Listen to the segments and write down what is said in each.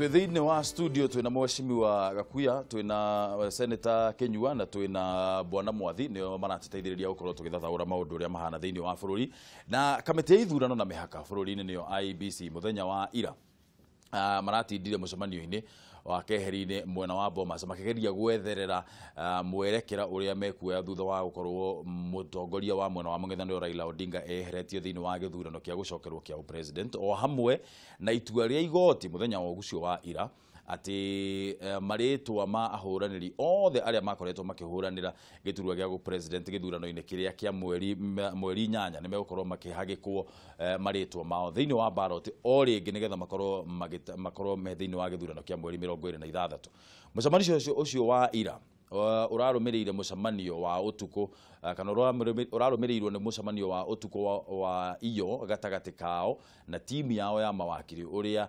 Twĩ thĩinĩ wa studio twĩna Mheshimiwa Gakuya, twĩna Senator Kinyua na twĩna Bwana Mwathi, nĩo maratũteithĩrĩria gũkorwo tũgĩthathaũra maũndũ ũrĩa mahana thĩinĩ wa bũrũri. Na kamĩtĩ ya ithurano na mĩhaka bũrũri-inĩ nĩyo IEBC mũthenya wa ira maratindire mũcemanio-inĩ wa keheri-inĩ mwena wa Bomas makĩgeria gwetherera mwerekera ũrĩa mekuoya thutha wa gũkorwo mũtongoria wa mwena wa mũng'ethanĩro Raila Odinga eheretio thĩinĩ wa gĩthurano kĩa gũcokerwo kĩa ũpresident, o hamwe na itua rĩa igoti mũthenya wa ũcio wa ira atĩ marĩtwa ma ahũranĩri othe arĩa makoretwo makĩhũranĩra gĩturwa gĩa president gĩthurano-inĩ kĩrĩa kĩa mweri 8 nĩ megũkorwo makĩhagĩkwo marĩtwa mao thĩinĩ wa ballot o rĩngĩ nĩgetha makorwo me thĩinĩ wa gĩthurano kĩa mweri 26. Mũcemanio ũcio wa ira ũrarũmĩrĩire mũcemanio wa ũtukũ kana ũrarũmĩrĩirwo nĩ mũcemanio wa ũtukũ wa iyo gatagatĩ kao na timu yao ya mawakiri ũrĩa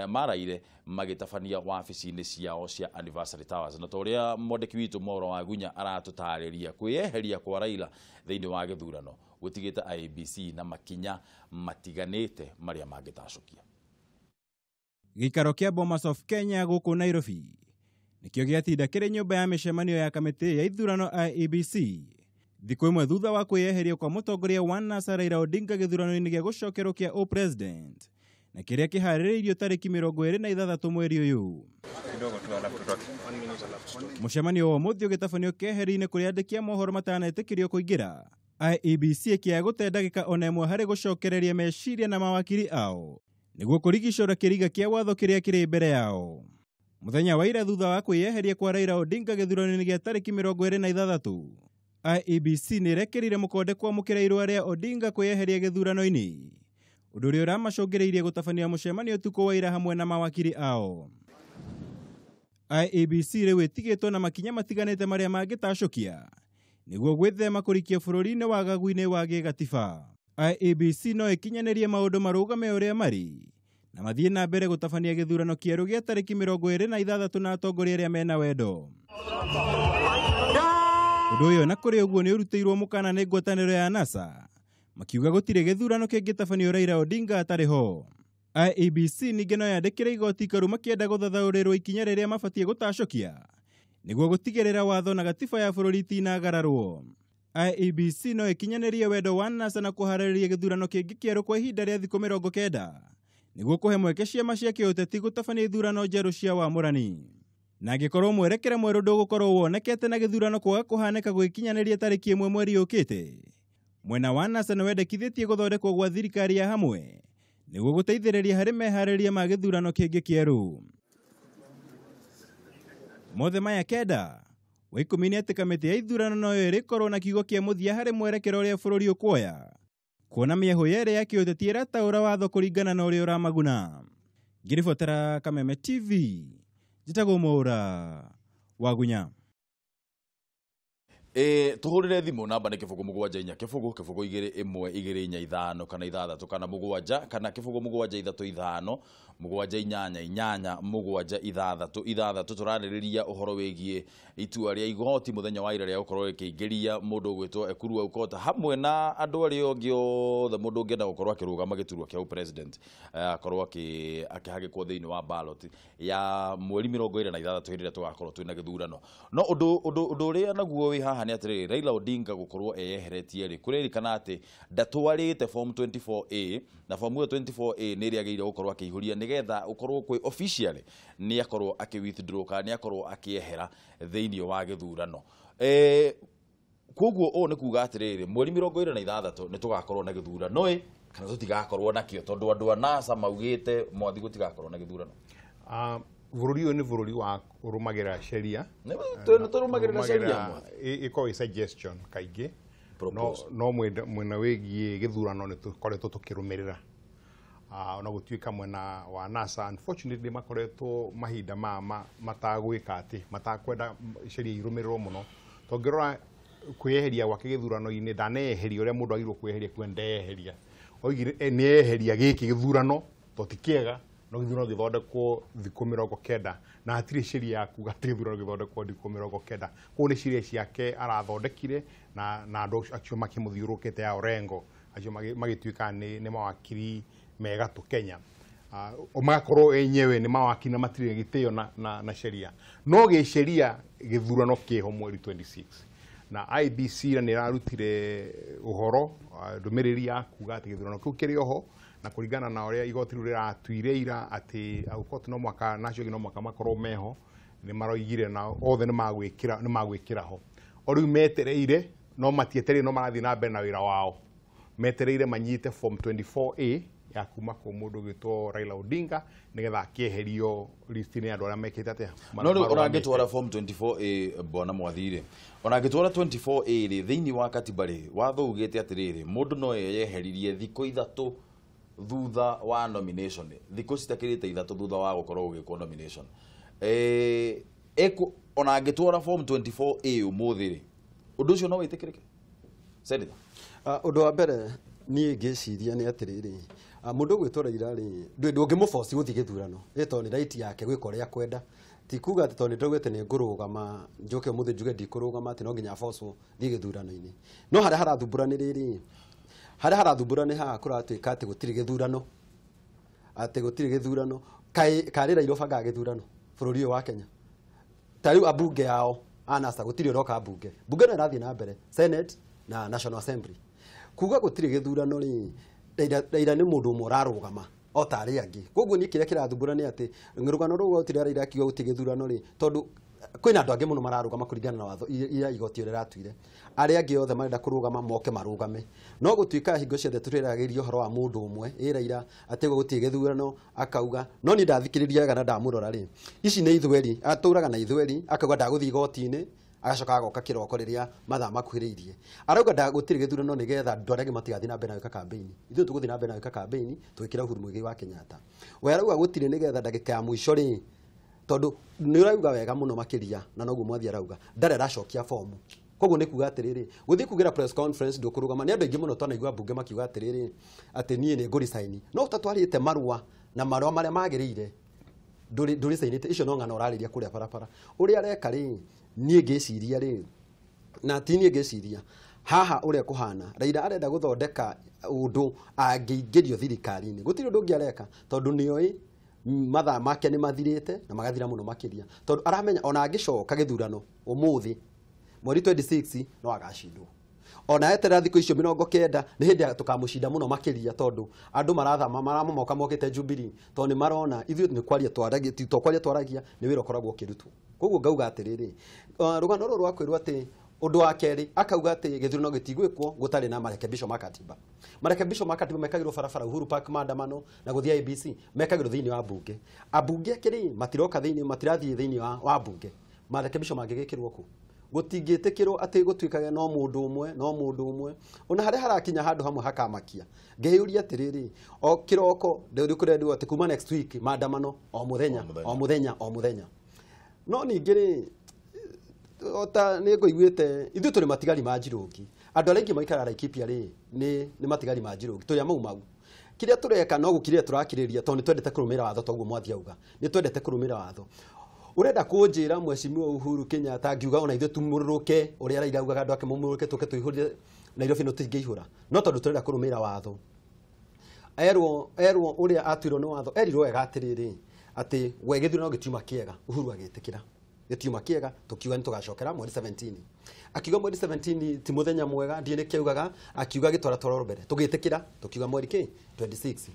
maraire magĩtabania wabici-inĩ ciao cia Anniversary Towers. Na ta ũrĩa mwandĩki witũ Mwaũra wa Gunya aratũtarĩria, kwĩyeheria kwa Raila thĩinĩ wa gĩthurano gũtigĩte IEBC na makinya matiganĩte marĩa mangĩtacũkia. Gĩikaro kĩa Bomas of Kenya gũkũ Nairobi nĩkĩo gĩatinda kĩrĩ nyũmba ya mĩcemanio ya kamĩtĩ ya ithurano IEBC thikũ ĩmwe thutha wa kwĩyeheria kwa mũtongoria wa NASA Raila Odinga gĩthurano-inĩ gĩa gũcokerwo kĩa ũpresident na kĩrĩa kĩharĩrĩirio tarĩki 26 mweri ũyũ. Mũcemanio wa ũmũthĩ ũgĩtabanio keheri-inĩ kũrĩa andĩki a mohoro matanetĩkĩrio kũingĩra, IEBC ĩkĩaga gũte ndagĩka ona ĩmwe harĩ gũcokereria meciria na mawakiri ao nĩguo kũrigicũra kĩriga kĩa watho kĩrĩa kĩrĩ mbere yao. Mũthenya wa ira thutha wa kwĩyeheria kwa Raila Odinga gĩthurano-inĩ gĩa tarĩki 26, IEBC nĩ ĩrekĩrire mũkonde kwamũkĩra irũa rĩa Odinga kwĩyeheria gĩthurano-inĩ, ũndũ ũrĩa ũramacũngĩrĩirie gũtabania mũcemanio ũtukũ wa ira hamwe na mawakiri ao. IEBC rĩu ĩtigĩtwo na makinya matiganĩte marĩa mangĩtacũkia nĩguo gwĩthema kũrikia bũrũri-inĩ wagagu-inĩ wa gĩgatiba. IEBC no ĩkinyanĩrie maũndũ marũgame ũrĩa marĩ na mathiĩ na mbere gũtabania gĩthurano kĩerũ gĩa tarĩki 26 na atongoria arĩa mena wendo. Ũndũ ũyũ na kũrĩ ũguo nĩ ũrutĩirwo mũkana nĩ ngwatanĩro ya NASA makiuga gũtirĩ gĩthurano kĩngĩtabanio Raila Odinga atarĩ ho. IEBC ningĩ no yandĩkĩre igoti karu makĩenda gũthathaũrĩrwo ikinya rĩrĩa mabatiĩ gũtacũkia nĩguo gũtigĩrĩra watho na gatiba ya bũrũri itinagararwo. IEBC no ĩkinyanĩrie wendo wa NASA na kũharĩrĩria gĩthurano kĩngĩ kĩerũ kwa ihinda rĩa thikũ 90 nĩguo kũhe mweke ciama cia kĩũteti gũtabania ithurano njerũ cia wamũrani. Na angĩkorwo mwerekera mwerũ ndũgũkorwo wonekete na gĩthurano kwaga kũhanĩka gwĩkinyanĩria tarĩki 1 mweri ũkĩte, mwena wa NASA nĩ wendekithĩtie gũthondekwo gwa thirikari ya hamwe nĩguo gũteithĩrĩria harĩ meharĩria ma gĩthurano kĩngĩ kĩerũ. Mothe maya 9 wa 10 nĩ atĩ kamĩtĩ ya ithurano noyo ĩrĩkorwo na kiugo kĩa mũthia harĩ mwerekera ũrĩa bũrũri ũkuoya, kuona mĩahũ yerĩ ya kĩũteti ĩrataũra watho kũringana na ũrĩa ũramaguna. Ngĩribotera Kameme TV, njĩtagwo Mwaũra wa Gunya. Tuhurire thimu namba nĩ 0 7 4 0 0 2 1 2 4 5 kana 6 kana 7 kana 0 7 3 5 7 8 8 7 6 6. Tũrarĩrĩria ũhoro wĩgiĩ itua rĩa igoti mũthenya wa ira rĩa gũkorwo rĩkĩingĩria mũndũ ũgwĩtwo Ekuru Aukot hamwe na andũ arĩa angĩ othe mũndũ ũngĩenda gũkorwo akĩrũgama gĩturwa kĩa president akorwo akĩhagĩkwo thĩinĩ wa ballot ya mweri 26 hĩndĩ ĩrĩa tũgakorwo twĩna gĩthurano. No ũndũ ũrĩa naguo wĩ haha nĩ atĩrĩrĩ, Raila Odinga gũkorwo eyeheretie rĩ, kũrerikana atĩ ndatwarĩte form 24A na form 24A nĩ ĩrĩa agĩrĩire gũkorwo akĩihũria nĩgetha ũkorwo kwĩ officially nĩ akorwo akĩ withdraw kana nĩ akorwo akĩehera thĩinĩ wa gĩthurano. Koguo ũũ nĩ kuga atĩrĩrĩ, mweri 26 nĩ tũgakorwo na gĩthurano ĩ kana tũtigakorwo nakĩo tondũ andũ a NASA maugĩte mwathi gũtigakorwo na gĩthurano. Bũrũri ũyũ nĩ bũrũri wa ũrũmagĩrĩra sheria. Tũrũmagĩrĩra sheria ĩkoragwo ĩ suggestion kaingĩ, no mwena wĩgiĩ gĩthurano nĩ tũkoretwo tũkĩrũmĩrĩra. Ona gũtuĩka mwena wa NASA unfortunately makoretwo mahinda matagwĩka atĩ matakwenda sheria irũmĩrĩrwo mũno. Tũngĩrora kwĩyeheria gwake gĩthurano-inĩ, ndaneyeheria ũrĩa mũndũ agĩrĩirwo kwĩyeheria kuo ndeyeheria. Oigire nĩeyeheria gĩkĩ gĩthurano to ti kĩega, no gĩthurano gĩthondekwo thikũ 90 na hatirĩ sheria ya kuga atĩ gĩthurano gĩthondekwo thikũ 90. Koguo nĩ sheria ciake arathondekire na andũ acio makĩmũthiũrũrũkĩte ya Orengo acio magĩtuĩka nĩ mawakiri mega tu Kenya. Magakorwo enyewe nĩ mawaki na matirĩ gĩtĩo na sheria. No gĩceria gĩthurano kĩho mweri 26. Na IBC na nĩ ĩrarutire ũhoro ndũmĩrĩri ya kuga atĩ gĩthurano kĩu kĩrĩ oho, na kũringana na ũrĩa igoti rĩu rĩratuire ira atĩ Aukot no mwaka na acio angĩ no mwaka makorwo meho, nĩ maroigire na othe nĩ magwĩkĩra ho. O rĩu metereire, no matietereire, no marathiĩ na mbere na wĩra wao. Metereire manyite form 24A ya kuma kũ mũndũ ũgwĩtwo Raila Odinga nĩgetha akĩeherio list-inĩ ya andũ arĩa mekĩte atĩa. No rĩu ũrangĩtwara form 24A bwana Mwathi-rĩ, onangĩtwara 24A rĩ, thĩinĩ wa katiba rĩ, watho ugĩte atĩrĩrĩ, mũndũ no eyeheririe thikũ 3 thutha wa nomination, thikũ citakĩrĩte 3 thutha wa gũkorwo ũgĩkwo nomination. Onangĩtwara form 24A ũmũthĩ rĩ, ũndũ ũcio no wĩtĩkĩrĩke? Senator. Ũndũ wa mbere niĩ ngĩciria nĩ atĩrĩrĩ, mũndũ ũgwĩtwo Raila rĩ, ndũngĩmũboci gũthiĩ gĩthurano, ĩ tondũ nĩ right yake gwĩka ũrĩa akwenda. Ti kuga atĩ tondũ nĩndaugĩte nĩ ngũrũgama njoke ũmũthĩ njuge ndikũrũgama atĩ no nginya abocwo thiĩ gĩthurano-inĩ. No harĩa harathumbũra nĩ rĩrĩ, harĩa harathumbũra nĩ haha kũratuĩka atĩ gũtirĩ gĩthurano, atĩ gũtirĩ gĩthurano. Karĩ Raila ũbangaga gĩthurano bũrũri ũyũ wa Kenya? Ta rĩu ambunge ao a NASA gũtirĩ ũroka mbunge, mbunge no ĩrathiĩ na mbere, Senate na National Assembly. Kuga gũtirĩ gĩthurano rĩ, Raila nĩ mũndũ ũmwe ũrarũgama o ta arĩa angĩ. Koguo niĩ kĩrĩa kĩrathumbũra nĩ atĩ rũgano rũu gũtirĩ Raila akiuga gũtirĩ gĩthurano rĩ, tondũ kwĩna andũ angĩ mũno mararũgama kũringana na watho iria igoti ũrĩa rĩratuire. Arĩa angĩ othe marenda kũrũgama moke marũgame. No gũtuĩka hingo ciothe tũrĩragĩria ũhoro wa mũndũ ũmwe, ĩ Raila atĩ gũtirĩ gĩthurano akauga, no niĩ ndathikĩrĩria wega na ndamũrora rĩ, ici nĩ ithweri, atũraga na ithweri, akauga ndagũthiĩ igoti-inĩ, agacoka agoka kĩroko rĩrĩa mathaa makuhĩrĩirie. Arauga gũtirĩ gĩthurano nĩgetha andũ arĩa angĩ matigathiĩ na mbere na gwĩka campaign. Ithuĩ tũgũthiĩ na mbere na gwĩka campaign tũgĩkĩra Uhuru Muigai wa Kenyatta. We arauga gũtirĩ nĩgetha ndagĩka ya mũico rĩ, tondũ nĩ ũrauga wega mũno makĩria na noguo Mwathi arauga, ndarĩ aracokia fomu. Koguo nĩ kuga atĩrĩrĩ, gũthiĩ kugĩra press conference ndũkũrũgama. Nĩ andũ aingĩ mũno twanaigua mbunge makiuga atĩrĩrĩ, atĩ niĩ nĩ ngũresign. No ũtatwarĩte marũa na marũa marĩa magĩrĩire, ndũrĩcainĩte, icio no ng'ano ũrarĩria kũrĩa barabara. Ũrĩa areka rĩ, niĩ ngĩciria rĩ, na ti niĩ ngĩciria, haha ũrĩa kũhana, Raila arenda gũthondeka ũndũ angĩingĩrio thirikari-inĩ. Gũtirĩ ũndũ ũngĩ areka, tondũ nĩoĩ mathaa make nĩ mathirĩte na magathira mũno makĩria. Tondũ aramenya ona angĩcoka gĩthurano ũmũthĩ mweri 26 no agacindwo. Ona eterera thikũ icio 90 nĩ hĩndĩ tũkamũcinda mũno makĩria, tondũ andũ marathama maramomoka mokĩte Jubilee, tondũ nĩ marona ithuĩ nĩ kwaria twaragia, ti to kwaria twaragia, nĩ wĩra ũkoragwo ũkĩrutwo. Koguo ngauga atĩrĩrĩ, rũgano rũrũ rwa kwĩrwo atĩ ũndũ wa kerĩ akauga atĩ gĩthurano gĩtigwĩkwo gũtarĩ na marekebisho ma katiba. Marekebisho ma katiba mekagĩrwo barabara Uhuru Park maandamano na gũthiĩ IBC, mekagĩrwo thĩinĩ wa mbunge. Ambunge ake rĩ matiroka thĩinĩ, matirathiĩ thĩinĩ wa mbunge. Marekebisho mangĩgĩkĩrwo kũ? Gũtingĩtĩkĩrwo atĩ gũtuĩkage no mũndũ ũmwe, no mũndũ ũmwe. Ona harĩa harakinya handũ hamwe hakamakia. Ngeyũria atĩrĩrĩ, o kĩroko ndĩrĩ kũrendwo atĩ kuma next week maandamano o mũthenya, o mũthenya, o mũthenya. No ningĩ rĩ, ota nĩ ngũiguĩte ithuĩ tũrĩ matigari ma Njirũngi. Andũ arĩa aingĩ maikaraga Laikipia rĩ, nĩ matigari ma Njirũngi, tũrĩ a Mau Mau. Kĩrĩa tũreka no gũkirĩrĩria tũrakirĩrĩria, tondũ nĩ twendete kũrũmĩrĩra watho, toguo Mwathi auga. Nĩ twendete kũrũmĩrĩra watho. Ũrenda kũnjĩra Mheshimiwa Uhuru Kenyatta ngiuga ona ithuĩ tumũrũrũke ũrĩa Raila augaga andũ ake mamũrũrũke tũke tũihũrire Nairobi no tũtingĩihũra. No tondũ tũrenda kũrũmĩrĩra watho. Erwo ũrĩa atuirwo nĩ watho, erirwo wega atĩrĩrĩ, atĩ we gĩthurano gĩtiuma kĩega, Uhuru agĩtĩkĩra. Gĩtiuma kĩega, tũkiuga nĩ tũgacokera mweri 17. Akiuga mweri 17 ti mũthenya mwega, ndiĩ nĩkĩ augaga, akiuga gĩtwaratwarwo mbere. Tũgĩtĩkĩra, tũkiuga mweri kĩ? 26.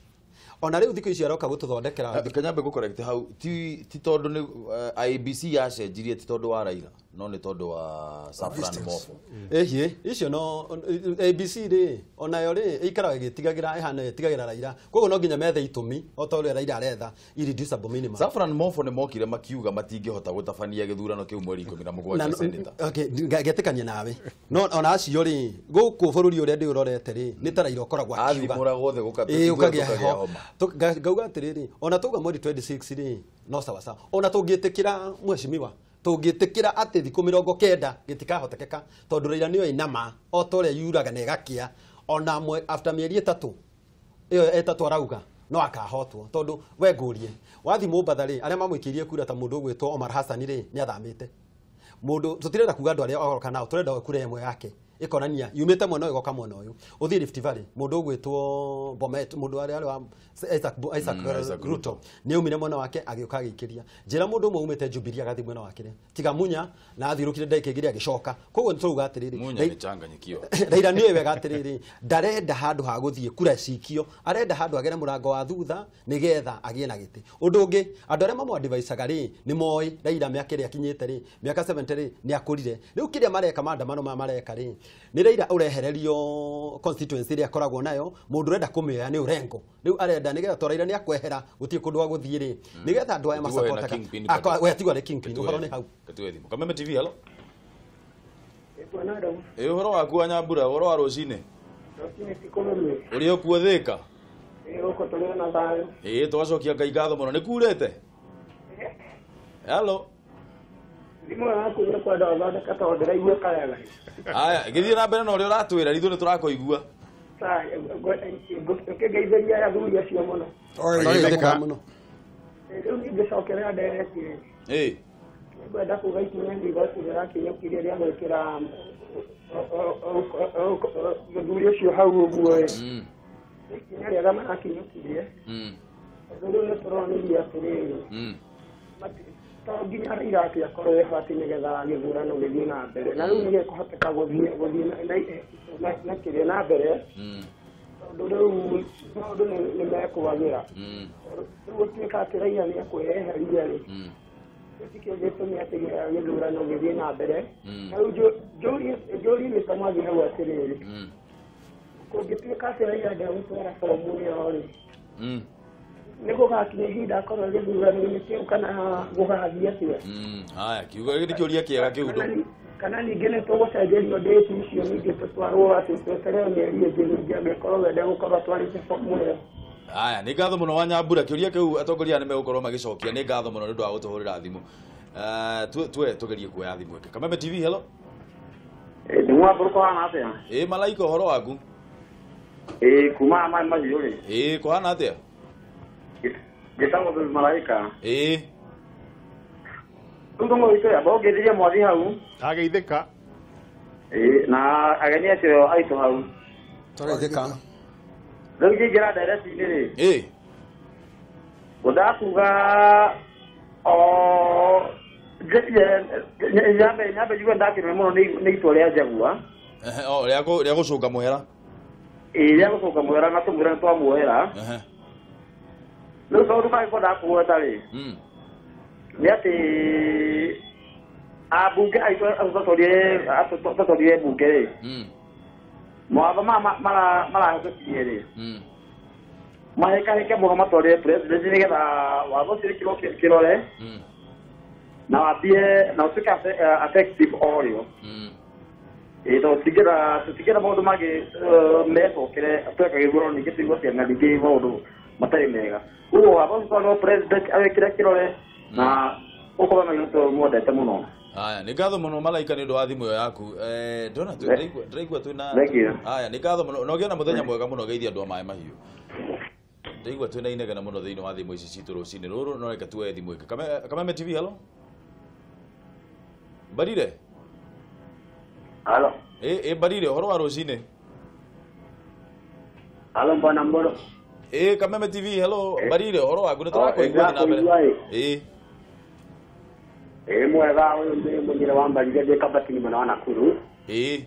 Ona rĩu thikũ ici aroka gũtũthondekera. Kanyambe gũcorrect hau, ti tondũ nĩ IBC yacenjirie ti tondũ wa Raila, no nĩ tondũ wa Safran Mofo. Ĩhiĩ, icio no ABC rĩ, onayo rĩ ĩikaraga ĩgĩtigagĩra, ĩhana ĩtigagĩra Raila. Koguo no nginya methe itũmi o ta ũrĩa Raila aretha irreducible minimum. Safran Mofo nĩ mokire makiuga matingĩhota gũtabania gĩthurano kĩu mweri 17 Senator. Okay, ngetĩkania nawe. No ona acio rĩ, gũkũ bũrũri ũrĩa ndĩũrorete rĩ, nĩ ta Raila ũkoragwo akiuga. Athimũra gothe gũkagĩa homa. Ngauga atĩrĩrĩ, ona tauga mweri 26 rĩ, no sawa sawa. Ona tũngĩtĩkĩra mheshimiwa, tũngĩtĩkĩra atĩ thikũ 90 gĩtikahotekeka, tondũ Raila nĩoĩ nama o ta ũrĩa yuraga na ĩgakĩa, ona after mĩeri 3 ĩyo 3 arauga no akahotwo, tondũ we ngũrie wathi Mombatha rĩ, arĩa mamũikĩirie kura ta mũndũ ũgwĩtwo Omar Hassan rĩ, nĩ athamĩte. Mũndũ tũtirenda kuga andũ arĩa oka nao, tũrenda kura ĩmwe yake. Ĩkonania yumĩte mwena ũyũ ĩgoka mwena ũyũ. Ũthiĩ Rift Valley, mũndũ ũgwĩtwo Bomet, mũndũ arĩa wa Isaac Ruto nĩ aumire mwena wake agĩũka agĩikĩria. Njĩra mũndũ ũmwe umĩte Jubilee agathiĩ mwena wake tiga Munya na athiũrũkire ndagĩka igĩrĩ agĩcoka. Koguo nĩ tũrauga atĩrĩrĩ, Munya nĩ changanyikio. Raila nĩoĩ wega atĩrĩrĩ, ndarenda handũ ha gũthiĩ kura cikio, arenda handũ agere mũrango wa thutha nĩgetha agĩe na gĩtĩ. Ũndũ ũngĩ, andũ arĩa mamwadvisaga rĩ nĩ moĩ Raila mĩaka ĩrĩa akinyĩte rĩ, mĩaka 70 rĩ, nĩ akũrire. Rĩu kĩrĩa mareka maandamano maya mareka rĩ, nĩ Raila ũrehererio constituency ĩrĩa akoragwo nayo, mũndũ ũrenda kũmĩoya nĩ Orengo. Rĩu arenda nĩgetha to Raila nĩ akwehera gũtirĩ kũndũ gwa gũthiĩ rĩ, nĩgetha andũ aya macapotaga we atigwo arĩ kingpin. Ũhoro nĩ hau. Kameme TV, hello. Ĩ ũhoro waku wa Nyambura, ũhoro wa rũcinĩ? Ũrĩ okuo Thĩka? Ĩ tũgacokia Ngai ngatho mũno. Nĩ kurĩte? Hello. Thimũ yaku nĩ kwenda ũthondeka tondũ ndĩraiguĩka wega. Aya, gĩthiĩ na mbere na ũrĩa ũratwĩra, ithuĩ nĩ tũrakũigua. Ngĩgeithĩria athuri acio mũno. Tũrageithĩka mũno. Rĩu ningĩcokerera ndereti rĩ. Ĩ. Ngwenda kuga ikinya igoti rĩrakinyũkirie rĩa gwĩkĩra mũthuri ũcio hau ũguo ĩ. Ikinya rĩega marakinyũkirie. Tondũ rĩu nĩ tũronirie atĩrĩrĩ, to nginya Raila atĩ akorwo eho atĩ nĩgetha gĩthurano gĩthiĩ na mbere. Na rĩu nĩgĩkũhoteka gũthiĩ na kĩrĩa na mbere, tondũ rĩu maũndũ nĩ mekwagĩra. Rĩu gũtuĩka atĩ Raila nĩ ekweheria rĩ, gĩtikĩo gĩtũmi atĩ gĩthurano gĩthiĩ na mbere. Na rĩu njũrie Mr. Mwathi hau atĩrĩrĩ, kũngĩtuĩka atĩ Raila ndegũtwara bomu ĩyo rĩ, nĩ gũgakinya ihinda akorwo gĩthurano-inĩ kĩu kana gũgathiĩ atĩa? Haya, kiugo gĩkĩ nĩ kĩũria kĩega kĩu ndũ. Kana ningĩ nĩ tũgũcenjerio date icio ningĩ tũtwarwo atĩ tweterere mĩeri ĩngĩ ningĩ angĩkorwo we ndegũkorwo atwarĩte bomu ĩyo. Haya, nĩ ngatho mũno wa Nyambura. Kĩũria kĩu atongoria nĩ megũkorwo magĩcokia. Nĩ ngatho mũno nĩ ũndũ wa gũtũhũrĩra thimũ. Twe tũgerie kuoya thimũ ĩngĩ. Kameme TV, hello. Nĩ mwambũrũ kũhana atĩa? Ĩ Malaika, ũhoro waku? Ĩ kuma maĩ mahiũ rĩ. Ĩ kũhana atĩa? Ngĩtagwo Baby Malaika. Ĩ. Rĩu tũmũitũ yamba ũngĩthirie mwathi hau. Ageithĩka. Ĩ na ageni acio aitũ hau. Tũrageithĩka. Rĩu ingĩingĩra ndereti-inĩ rĩ. Ĩ. Ngwendaga kuga o nyambe njigue ndakenio mũno nĩ itua rĩa Njagua. O rĩa gũcũnga mũhera. Ĩ rĩa gũcũnga mũhera na tũmwĩra nĩ twamuohera. Rĩu kaũndũ kangĩ kwendaga kũgweta rĩ, nĩ atĩ ambunge aitũ tũtwarire mbunge rĩ, mawatho maya marahĩtũkirie rĩ, mahĩkahĩke mũno matwarire president nĩgetha watho ũcio wĩkĩrwo kĩrore na wambie na ũtuĩke effective o rĩo. Ĩ tondũ tũtingĩenda maũndũ mangĩ mecokere tweka gĩthurano ningĩ tũigue ciana ningĩ maũndũ matarĩ mega. Koguo watho ũcio twarwo president awĩkĩre kĩrore na ũkorwo na gĩtũ mwendete mũno. Haya, nĩ ngatho mũno Malaika nĩ ũndũ wa thimũ ĩyo yaku. Ndona ndĩraigua twĩna. Haya, nĩ ngatho mũno. Na ũgĩe na mũthenya mwega mũno, geithia andũ a maĩ mahiũ. Ndĩraigua twĩna inegene mũno thĩinĩ wa thimũ ici citũ rũcinĩ rũrũ, no reke tuoye thimũ ĩngĩ. Kameme TV, hello. Mbarire? Halo. Ĩ Mbarire, ũhoro wa rũcinĩ? Halo bwana Mboro. Ĩ Kameme TV, hello. Mbarire, ũhoro waku? Nĩ tũrakũigua na mbere. Ĩ. Ĩ mwega, ũyũ nĩ mũnyire wa Mbarire ndĩ Kabatini mwena wa Nakuru. Ĩ.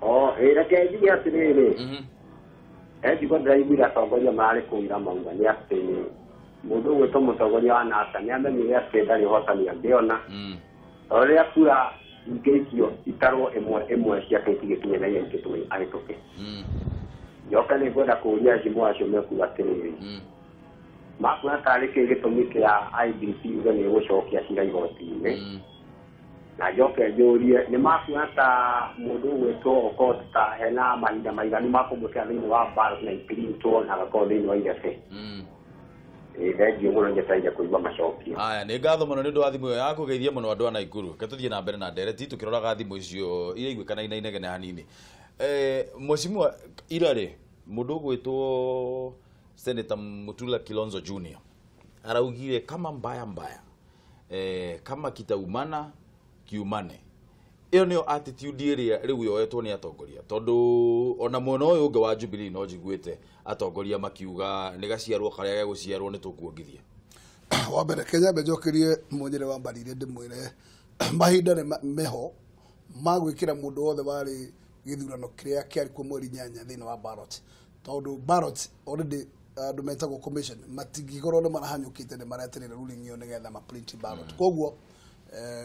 O, ĩ reke njuge atĩrĩrĩ. Njigua ndĩraiguire atongoria mararĩ kũu ira mauga nĩ atĩ mũndũ ũgwĩtwo mũtongoria wa NASA nĩ amenyire atĩ ndarĩ ũhotani angĩona. Tondũ rĩrĩa kura ingĩikio itarwo ĩmwe ĩmwe ciake itigĩkinyanĩria ahĩtũke. Njoke nĩ ngwenda kũũria acimu acio mekuga atĩrĩrĩ, makuona tarĩ kĩĩ gĩtũmi kĩa IEBC uge nĩ ĩgũcokia cira igoti-inĩ. Na njoke njũrie nĩ makuona ta mũndũ ũgwĩtwo Okot ta hena mahinda maiganu ma kũmwĩkĩra thĩinĩ wa ballot na ipirintwo na agakorwo thĩinĩ wa irebe. Thengiũ mũno njetereire kũigua macokio. Haya, nĩ ngatho mũno nĩ ũndũ wa thimũ ĩyo yaku, geithia mũno andũ a Naikuru. Reke tũthiĩ na mbere na ndereti tũkĩroraga thimũ icio iraiguĩkana ina inegene hanini. Mheshimiwa ira rĩ, mũndũ ũgwĩtwo Senator Mutula Kilonzo Jr. araugire kama mbaya mbaya, kama kitaumana kiumane. Ĩyo nĩyo attitude ĩrĩa rĩu yoetwo nĩ atongoria, tondũ ona mwena ũyũ ũngĩ wa Jubilee no njiguĩte atongoria makiuga nĩ gaciarwo karĩa gegũciarwo nĩ tũkuongithia. Wa mbere Kenya mbejokerie mwonyere wa mbarire ndimwire mahinda nĩ meho ma gwĩkĩra mũndũ wothe warĩ gĩthurano kĩrĩa kĩarĩ kuo mweri 8 thĩinĩ wa ballot, tondũ ballot already andũ metagwo commission matingĩkorwo nĩ marahanyũkĩte nĩ mareterera ruling ĩyo nĩgetha ma print ballot. Koguo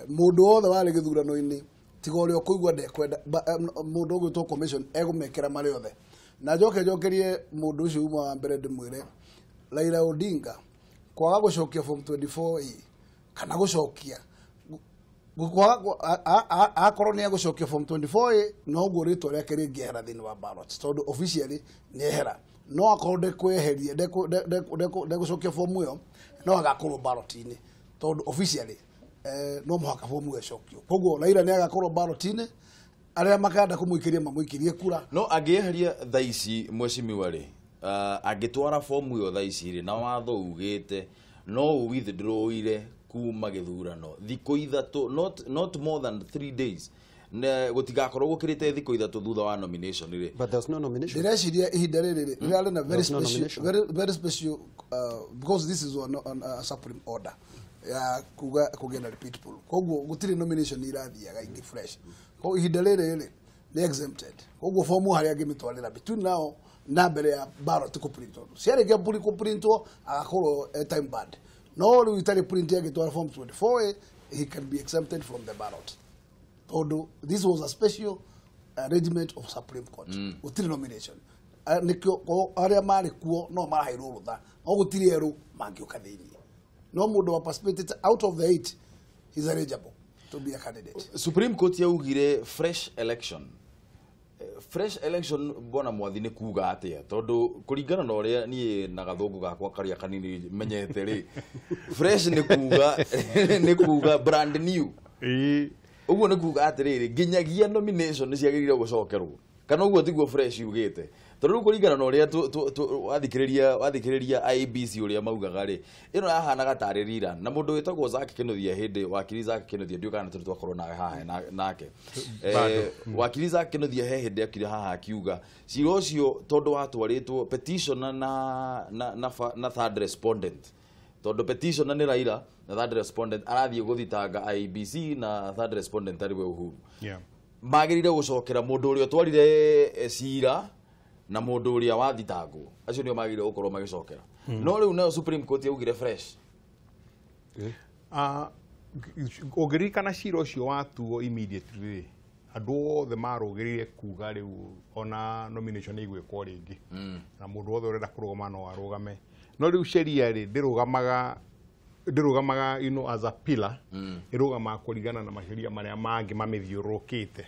mũndũ wothe warĩ gĩthurano-inĩ tiga ũrĩa ũkũigua ndekwenda mũndũ ũgwĩtwo commission egũmekĩra marĩ othe. Na njoke njokerie mũndũ ũcio uma wa mbere ndĩmwĩre Raila Odinga kwaga gũcokia form 24A kana gũcokia akorwo nĩ egũcokia form 24A noguo rĩtwa rĩake rĩngĩehera thĩinĩ wa ballot, tondũ officially nĩ ehera, no akorwo ndekweheria ndegũcokia form ĩyo no agakorwo ballot-inĩ, tondũ officially no mũhaka form ĩyo ĩcokio. Koguo Raila nĩ agakorwo ballot-inĩ, arĩa makenda kũmũikĩria mamũikĩrie kura. No angĩeheria thaa ici mheshimiwa rĩ, angĩtwara fomu ĩyo thaa ici rĩ, na watho ugĩte no withdrawire kuma gĩthurano thikũ 3, not more than 3 days, gũtigakorwo gũkĩrĩte thikũ 3 thutha wa nomination rĩ. But there's no nomination. Ndĩreciria ihinda rĩrĩ rĩrarĩ na very special, very, very special, because this is on a supreme order ya kuga kũgĩa na repeat poll. Koguo gũtirĩ nomination irathiaga ingĩ fresh. Koguo ihinda rĩrĩ rĩ nĩ exempted. Koguo fomu harĩa angĩmĩtwarĩra between now na mbere ya ballot kũprintwo, ciarĩkia kũprintwo agakorwo time bad. No rĩu itarĩ print agĩtwara form 24A, he can be exempted from the ballot, tondũ this was a special arrangement of Supreme Court. Gũtirĩ nomination, nĩkĩo arĩa marĩ kuo no maraheirwo rũtha, no gũtirĩ erũ mangĩũka thĩinĩ. No mũndũ wa participated out of the 8 is eligible to be a candidate. Supreme Court yaugire fresh election. Fresh election bwana Mwathi nĩ kuga atĩa? Tondũ kũringana na ũrĩa niĩ na gathũngũ gakwa karĩa kanini menyete rĩ, fresh nĩ kuga brand new. Ũguo nĩ kuga atĩrĩrĩ, nginyagia nomination nĩ ciagĩrĩire gũcokerwo, kana ũguo tiguo fresh yugĩte? Tondũ rĩu kũringana na ũrĩa wathikĩrĩria IEBC ũrĩa maugaga rĩ, ĩno yahanaga tarĩ rira. Na mũndũ wĩtagwo Zack Kinuthia hĩndĩ, wakiri Zack Kinuthia, ndiũĩ kana tũrĩ twakorwo nawe haha nake. Wakiri Zack Kinuthia he hĩndĩ akire haha akiuga cira ũcio tondũ watwarĩtwo petitioner na third respondent, tondũ petitioner nĩ Raila na third respondent arathiĩ gũthitanga IEBC na third respondent arĩ we Uhuru. Magĩrĩire gũcokera mũndũ ũrĩa ũtwarire cira na mũndũ ũrĩa wathitangwo, acio nĩo magĩrĩire gũkorwo magĩcokera. No rĩu nayo Supreme Court yaugire fresh. Ũngĩririkana cira ũcio watuo immediately, andũ othe marũgĩrĩire kuga rĩu ona nomination nĩ igwĩkwo rĩngĩ, na mũndũ wothe ũrenda kũrũgama no arũgame. No rĩu sheria rĩ ndĩrũgamaga you know, as a pillar, ĩrũgamaga kũringana na maceria marĩa mangĩ mamĩthiũrũrũkĩte.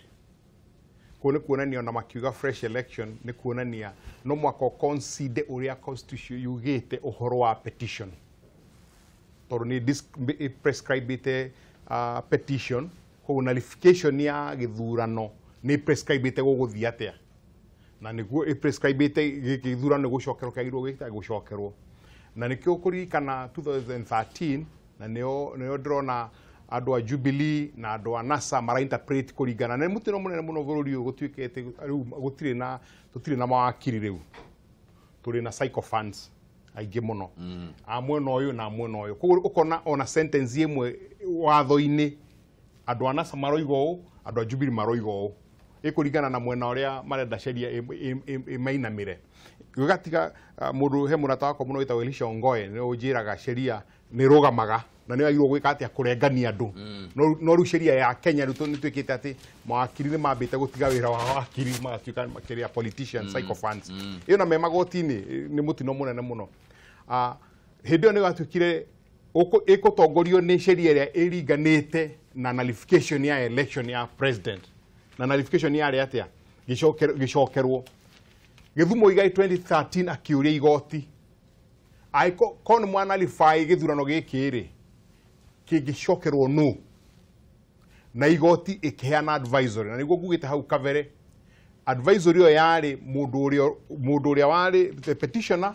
Koguo nĩ kuonania ona makiuga fresh election nĩ kuonania no mwaka concede ũrĩa constitution yugĩte ũhoro wa petition, tondũ nĩ prescribĩte petition. Koguo nullification ya gĩthurano nĩ prescribĩte gũgũthiĩ atĩa, na nĩguo ĩprescribĩte gĩthurano gũcokerwo kĩagĩrĩirwo gũcokerwo. Na nĩkĩo kũririkana 2013, na nĩo ndĩrona andũ a Jubilee na andũ a NASA marainterpret kũringana na mũtino mũnene mũno bũrũri ũyũ gũtuĩkĩte rĩu tũtirĩ na mawakiri rĩu, tũrĩ na sycophants aingĩ mũno a mwena ũyũ na mwena ũyũ. Koguo ũkona ona sentence ĩmwe watho-inĩ andũ a NASA maroiga ũũ, andũ a Jubilee maroiga ũũ, ĩkũringana na mwena ũrĩa marenda sheria ĩmainamĩre. Gũgatiga mũndũ he mũrata wakwa mũno wĩtagwo Elisha Ongoe nĩ ũnjĩraga sheria nĩ ĩrũgamaga na nĩ yagĩrĩirwo gwĩka atĩa kũrengania andũ. No rĩu sheria ya Kenya rĩu nĩ twĩkĩte atĩ mawakiri nĩ mambĩte gũtiga wĩra wa wakiri magatuĩka makĩria politicians, sycophants. Ĩyo na me magoti-inĩ nĩ mũtino mũnene mũno. Hĩndĩ ĩyo nĩ gwatuĩkire ĩgũtongorio nĩ sheria ĩrĩa ĩringanĩte na nullification ya election ya president. Na nullification yarĩ atĩa? Gĩcokerwo. Gĩthumo Igai 2013 akĩũria igoti, angĩkorwo nĩ mwanalify gĩthurano gĩkĩ rĩ, kĩngĩcokerwo nũ? Na igoti ĩkĩheana advisory, na nĩguo ngugĩte hau kabere. Advisory ĩyo yarĩ mũndũ ũrĩa warĩ the petitioner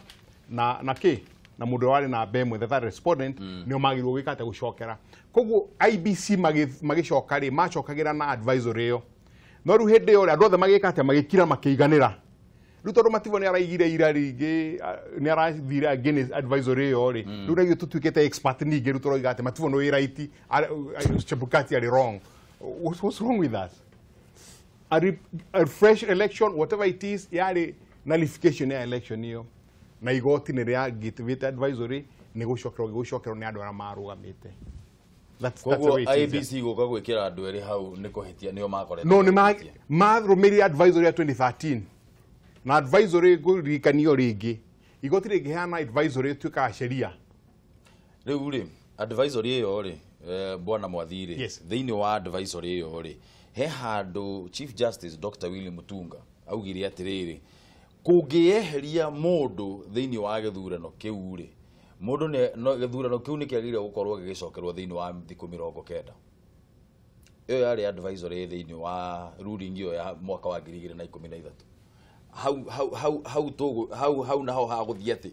na kĩ na mũndũ warĩ namba ĩmwe, the third respondent, nĩo magĩrĩirwo gwĩka atĩa, gũcokera. Koguo IEBC magĩcoka rĩ, macokagĩra na advisory ĩyo. No rĩu hĩndĩ ĩyo rĩ, andũ othe magĩka atĩa, magĩkira makĩiganĩra. Rĩu tondũ Mativo nĩ araigire ira rĩngĩ, nĩ arathire against advisory ĩyo rĩ, rĩu na ithuĩ tũtuĩkĩte expert ningĩ, rĩu tũroiga atĩ Mativo nĩ wĩ right, Chebukati arĩ wrong. What's wrong with us? A fresh election, whatever it is, yarĩ nullification ya election ĩyo, na igoti nĩ rĩagĩtĩte advisory nĩ gũcokerwo nĩ andũ arĩa marũgamĩte. That's the Koguo way it is. IEBC gũka gwĩkĩra andũ erĩ hau nĩ kũhĩtia, nĩo makoretwo No, nĩ makĩhĩtia. marũmĩrĩire advisory ya 2013, na advisory ngũririkanio rĩngĩ, igoti rĩngĩheana advisory ĩtuĩkaga sheria. Rĩu rĩ, advisory ĩyo rĩ, bwana Mwathi rĩ, Yes. thĩinĩ wa advisory ĩyo rĩ, he handũ Chief Justice Dr. Willy Mutunga augire atĩrĩrĩ, kũngĩeheria mũndũ thĩinĩ wa gĩthurano kĩu rĩ, mũndũ nĩ no gĩthurano kĩu nĩ kĩagĩrĩire gũkorwo gĩgĩcokerwo thĩinĩ wa thikũ 90. Ĩyo yarĩ advisory thĩinĩ wa ruling ĩyo ya mwaka wa 2013. Hau hau hau hau tũgũ hau hau naho hagũthiĩ atĩ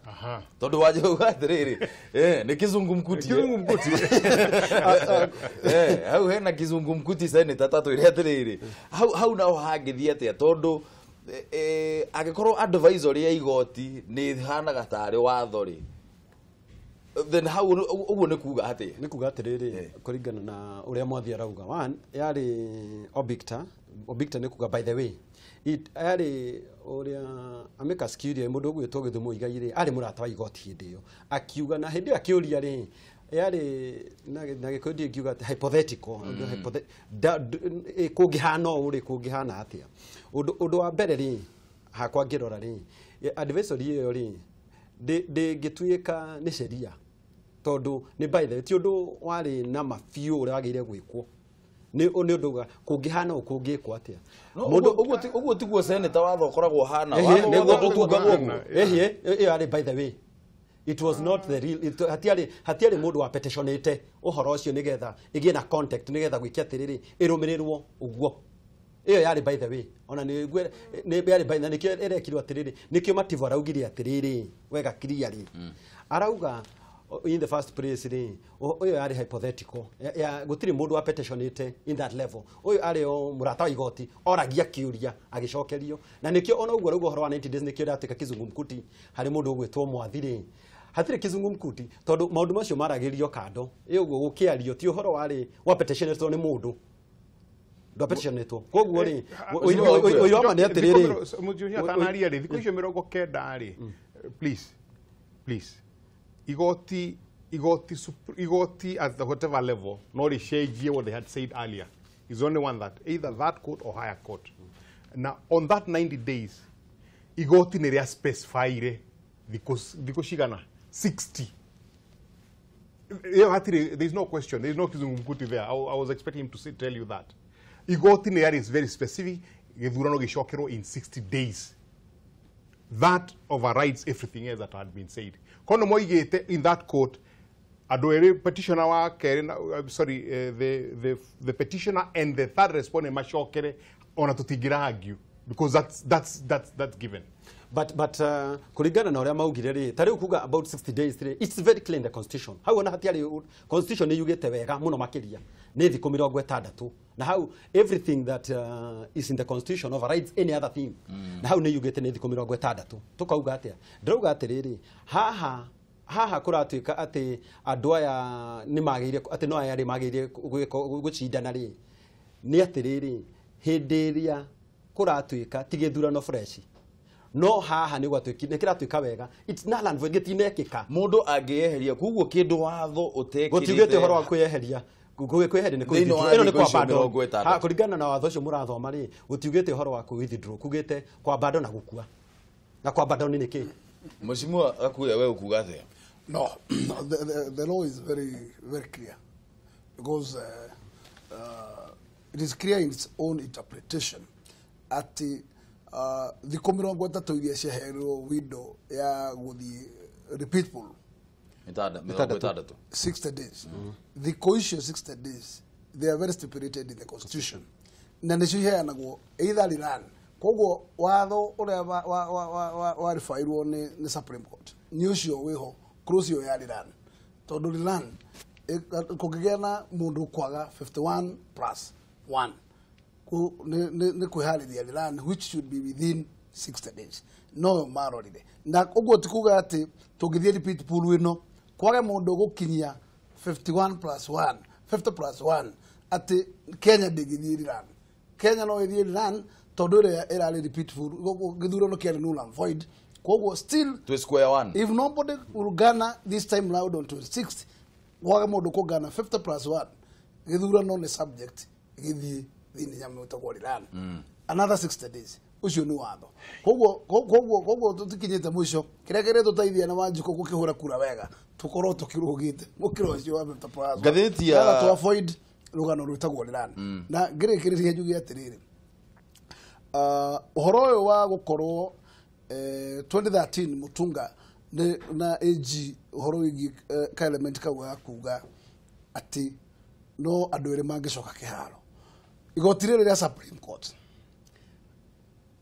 Aha. tondu waje uga atiriri, nĩ kizungumkuti. Kizungumkuti. Hau hena kizungumkuti, senator, tatwĩre atĩrĩrĩ, hau hau naho hangĩthiĩ atĩa, tondũ angĩkorwo advisory ya igoti nĩ ĩhanaga tarĩ watho rĩ, then hau ũguo nĩ kuga atĩa? Nĩ kuga atĩrĩrĩ, kũringana na ũrĩa Mwathi arauga, one, yarĩ obicta obicta, nĩ kuga by the way it yarĩ ũrĩa amicus curiae, mũndũ ũgwĩtwo Gĩthumo Igai rĩ, arĩ mũrata wa igoti hĩndĩ ĩyo, akiuga na hĩndĩ ĩyo akĩũria rĩ, yarĩ na Gĩkũyũ ndingiuga atĩ hypothetical, kũngĩhana ũũ rĩ, kũngĩhana atĩa? Ũndũ wa mbere rĩ, hakwa ngĩrora rĩ, advisory ĩyo rĩ, ndĩngĩtuĩka nĩ sheria, tondũ nĩ by the way ti ũndũ warĩ na mabiũ ũrĩa wagĩrĩire gwĩkwo, nĩ ũndũ kũngĩhana ũũ, kũngĩkwo atĩa. No, ũguo tiguo, senator, watho ũkoragwo ũhana. Ehe, Watho nĩguo wothe ũtungagwo ũguo. Ehe, ĩyo yarĩ by the way, it was not the real it, hatiarĩ mũndũ wa petitionĩte ũhoro ũcio nĩgetha ĩgĩe na contact, nĩgetha gwĩke atĩrĩrĩ, ĩrũmĩrĩrwo ũguo. Ĩyo yarĩ by the way, ona nĩ yarĩ by, na nĩkĩo ĩrekirwo atĩrĩrĩ, nĩkĩo Mativo araugire atĩrĩrĩ wega clearly, arauga in the first place rĩ, ũyũ yarĩ hypothetical ya gũtirĩ mũndũ wa petitionĩte in that level. Ũyũ arĩ o mũrata wa igoti oragia kĩũria agĩcokerio, na nĩkĩo ona ũguo arauga ũhoro wa 90 days, nĩkĩo ĩratuĩka kizungumkuti harĩ mũndũ ũgwĩtwo Mwathi rĩ. Hatirĩ kizungumkuti, tondũ maũndũ macio maragĩrio kando ĩ ũguo gũkĩario, ti ũhoro warĩ wa petitionĩtwo nĩ mũndũ ndwapetitionĩtwo. Koguo rĩ, ũira wa ma nĩ atĩrĩrĩ, Mũtumia atanaria rĩ, thikũ icio 90 rĩ, please please, igoti at the whatever level no rĩcenjie what they had said earlier. Is only one that either that court or higher court. Na on that 90 days, igoti nĩ rĩa specifyire thikũ cigana, 60. Ĩyo hatirĩ, there is no question, there is no kizungumkuti there. I was expecting him to tell you that igoti nĩ is very specific, gĩthurano gĩcokerwo in 60 days. That overrides everything else that had been said. Kono moigĩte in that court andũ erĩ, petitioner wa kerĩ sorry, the petitioner and the third respondent macokere, ona tũtingĩra argue because that's given. But kũringana na ũrĩa maugire rĩ, ta rĩu kuga about 60 days rĩ, it's very clear in the constitution. Hau ona hatiarĩ, constitution nĩ yugĩte wega mũno makĩria nĩ thikũ 60, na hau everything that is in the constitution overrides any other thing. Na hau nĩ yugĩte nĩ thikũ 60. Tũkauga atĩa? Ndĩrauga atĩrĩrĩ, haha haha kũratuĩka atĩ andũ aya nĩ magĩrĩire, atĩ no aya rĩ magĩrĩire gũcindana rĩ, nĩ atĩrĩrĩ, hĩndĩ ĩrĩa kũratuĩka ti gĩthurano fresh, no haha nĩ gwatuĩki nĩ kĩratuĩka wega, it's null and void, gĩtinekĩka. Mũndũ angĩyeheria koguo kĩndũ watho ũtekĩrĩte? Gũtiugĩte ũhoro wa kwĩyeheria. Kwĩyeheria nĩ Thĩinĩ wa kũ-withdraw. Ĩno nĩ thikũ icio kwa 60. Ha, kũringana na watho ũcio mũrathoma rĩ, gũtiugĩte ũhoro wa kũ-withdraw, kugĩte kwabandon na gũkua. Na kwabandon nĩ kĩ? Mheshimiwa Gakuya, we ũkuga atĩa? No, the law is very, very clear because it is clear in its own interpretation atĩ thikũ 30 iria ciaheirwo window ya gũthiĩ repeat poll, 60. 60 days, thikũ icio 60 days, they are very stipulated in the constitution, na nĩcio iheanagwo either rerun Koguo watho ũrĩa waribairwo nĩ Supreme Court nĩ ũcio wĩho clause ĩyo ya rerun tondũ rerun kũngĩgĩa na mũndũ kwaga 51 plus 1 nĩ kwĩharĩria rerun which should be within 60 days no marorire na ũguo ti kuga atĩ tũngĩthiĩ repeat pool ĩno kwage mũndũ gũkinyia 51 plus 1 50 plus 1 atĩ Kenya ndĩngĩthiĩ rerun. Kenya no ĩthiĩ rerun tondũ ĩrĩa ĩrarĩ repeat pool gĩthurano kĩarĩ null and void. Koguo still to square one if nobody will garner this time round on 26th kwage mũndũ kũgana 50 plus 1 gĩthurano nĩ subject gĩthiĩ thĩinĩ nyamũ ĩtagwo rerun another 60 days ucio nĩ watho. Koguo tũtikinyĩte mũico kĩrĩa kĩrĩtũteithia na Wanjikũ gũkĩhũra kura wega tũkorwo tũkĩrũgĩte mũkĩra ũcio wa 50 plus 1 Ngathĩti ya to avoid rũgano rwĩtagwo rerun. Na ngĩrĩkĩrĩria njuge atĩrĩrĩ, ũhoro ũyũ wa gũkorwo 2013 Mutunga na AG ũhoro wĩgiĩ ka element kau ga kuga atĩ no andũ erĩ mangĩcoka kĩharo igoti rĩrĩ rĩa Supreme Court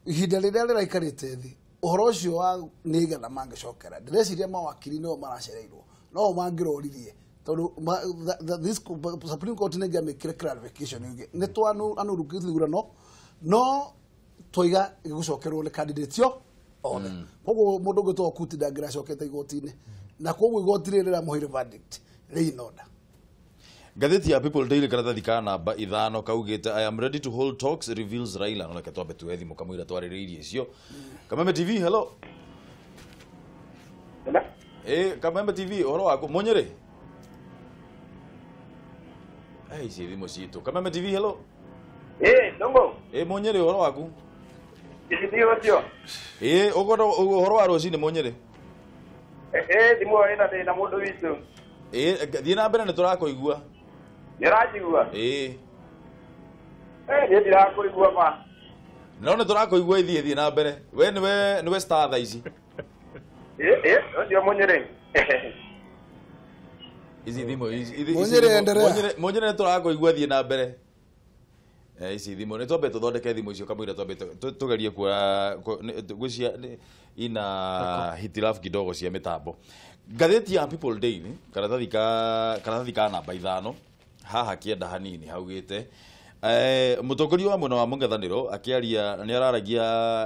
ihinda rĩrĩa rĩraikarĩte thĩ ũhoro ũcio wa nĩ igana mangĩcokera ndĩreciria mawakiri nĩo maracereirwo no mangĩroririe tondũ this Supreme Court nĩ ĩngĩamĩkire clarification yuge nĩ twanuru gĩthurano no twaiga gĩgũcokerwo nĩ candidate yo othe. Koguo mũndũ ũngĩ Okuti ndangĩracokete igoti-inĩ na koguo igoti rĩrĩ rĩramũheire verdict rĩ in order. Ngathĩti ya People Daily karatathi ka namba 5 kaugĩte I am ready to hold talks reveals Raila. No reke twambe tuoe thimũ kamũira twarĩrĩirie icio. Kameme TV, hello. Kameme TV ũhoro waku Mũnyĩrĩ? Ici thimũ citũ. Kameme TV, hello. Ndongo. Mũnyĩrĩ ũhoro waku? Ndio ũcio. Ũhoro wa rũcinĩ Mũnyĩrĩ? Thimũ ĩna thĩna mũndũ witũ. Thiĩ na mbere nĩ tũrakũigua. Nĩ ũranjigua? Niĩ ndirakũigua ma. No nĩ tũrakũigua ithiĩ thiĩ na mbere. We nĩwe star thaa ici. Ũcio Mũnyĩrĩ. Ici thimũ ici Mũnyĩrĩ endelea. Mũnyĩrĩ nĩ tũrakũigua thiĩ na mbere. Ici thimũ nĩ twambe tũthondeke thimũ icio kamũira twambe tũgerie kuoya gwĩcia ina hitilafu kidogo cia mĩtambo. Ngathĩti ya People Daily karatathi ka namba 5 haha kĩenda hanini haugĩte mũtongoria wa mwena wa mũng'ethanĩro akĩaria nĩ araragia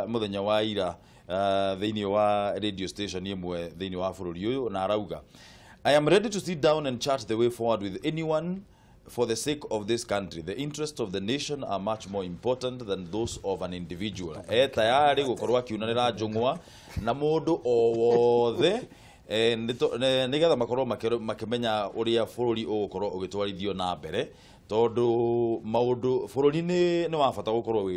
mũthenya wa ira thĩinĩ wa radio station ĩmwe thĩinĩ wa bũrũri ũyũ na arauga I am ready to sit down and chart the way forward with anyone for the sake of this country. The interests of the nation are much more important than those of an individual. Tayari gũkorwo akiunanĩra njũng'wa na mũndũ o wothe nĩgetha makorwo makĩmenya ũrĩa bũrũri ũgũkorwo ũgĩtwarithio na mbere tondũ maũndũ bũrũri nĩ wa bata gũkorwo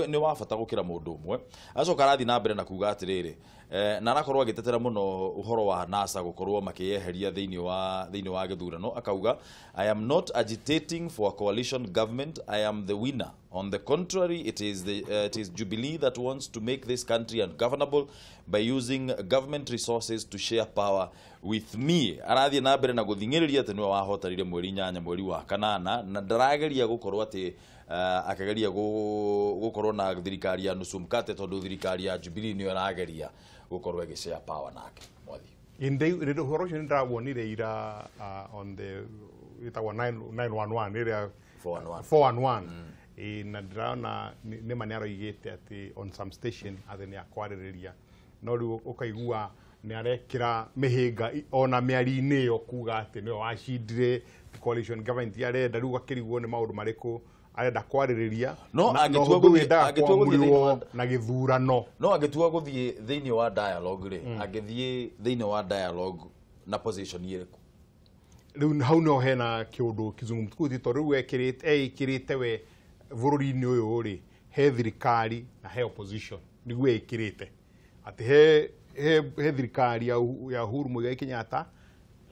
nĩ wa bata gũkĩra mũndũ ũmwe. Acoka arathiĩ na mbere na kuga atĩrĩrĩ na arakorwo agĩtetera mũno ũhoro wa NASA gũkorwo makĩyeheria thĩinĩ wa gĩthurano akauga I am not agitating for a coalition government, I am the winner. On the contrary, it is Jubilee that wants to make this country ungovernable by using government resources to share power with me. Arathiĩ na mbere na gũthing'ĩrĩria atĩ nĩwe wahotarire mweri 8 mweri wa 8 na ndarageria gũkorwo atĩ akageria gũkorwo na thirikari ya nusu mkate tondũ thirikari ya Jubilee nĩyo ĩrageria gũkorwo ĩgĩshare power nake. Mwathi. Ũhoro ũcio nĩndĩrawonire ira on the ĩtagwo 911 ĩrĩa 411 na ndĩrona nĩma nĩ aroigĩte atĩ on some station atĩ nĩ akwarĩrĩria no rĩu ũkaigua nĩ arekĩra mĩhĩnga ona mĩario-inĩ ĩyo kuga atĩ nĩwe wacindire coalition government arenda rĩu gakĩrigwo nĩ maũndũ marĩkũ arenda kwarĩrĩria no angĩtua gũthiĩ na gĩthurano no angĩtua gũthiĩ thĩinĩ wa dialogue rĩ angĩthiĩ thĩinĩ wa dialogue na position ĩrĩkũ rĩu hau no hena kĩũndũ kizungumkuti tondũ rĩu eĩkĩrĩte we bũrũri-inĩ ũyũ rĩ he thirikari na he opposition nĩguo ĩkĩrĩte atĩ he thirikari ya Uhuru Muigai Kenyatta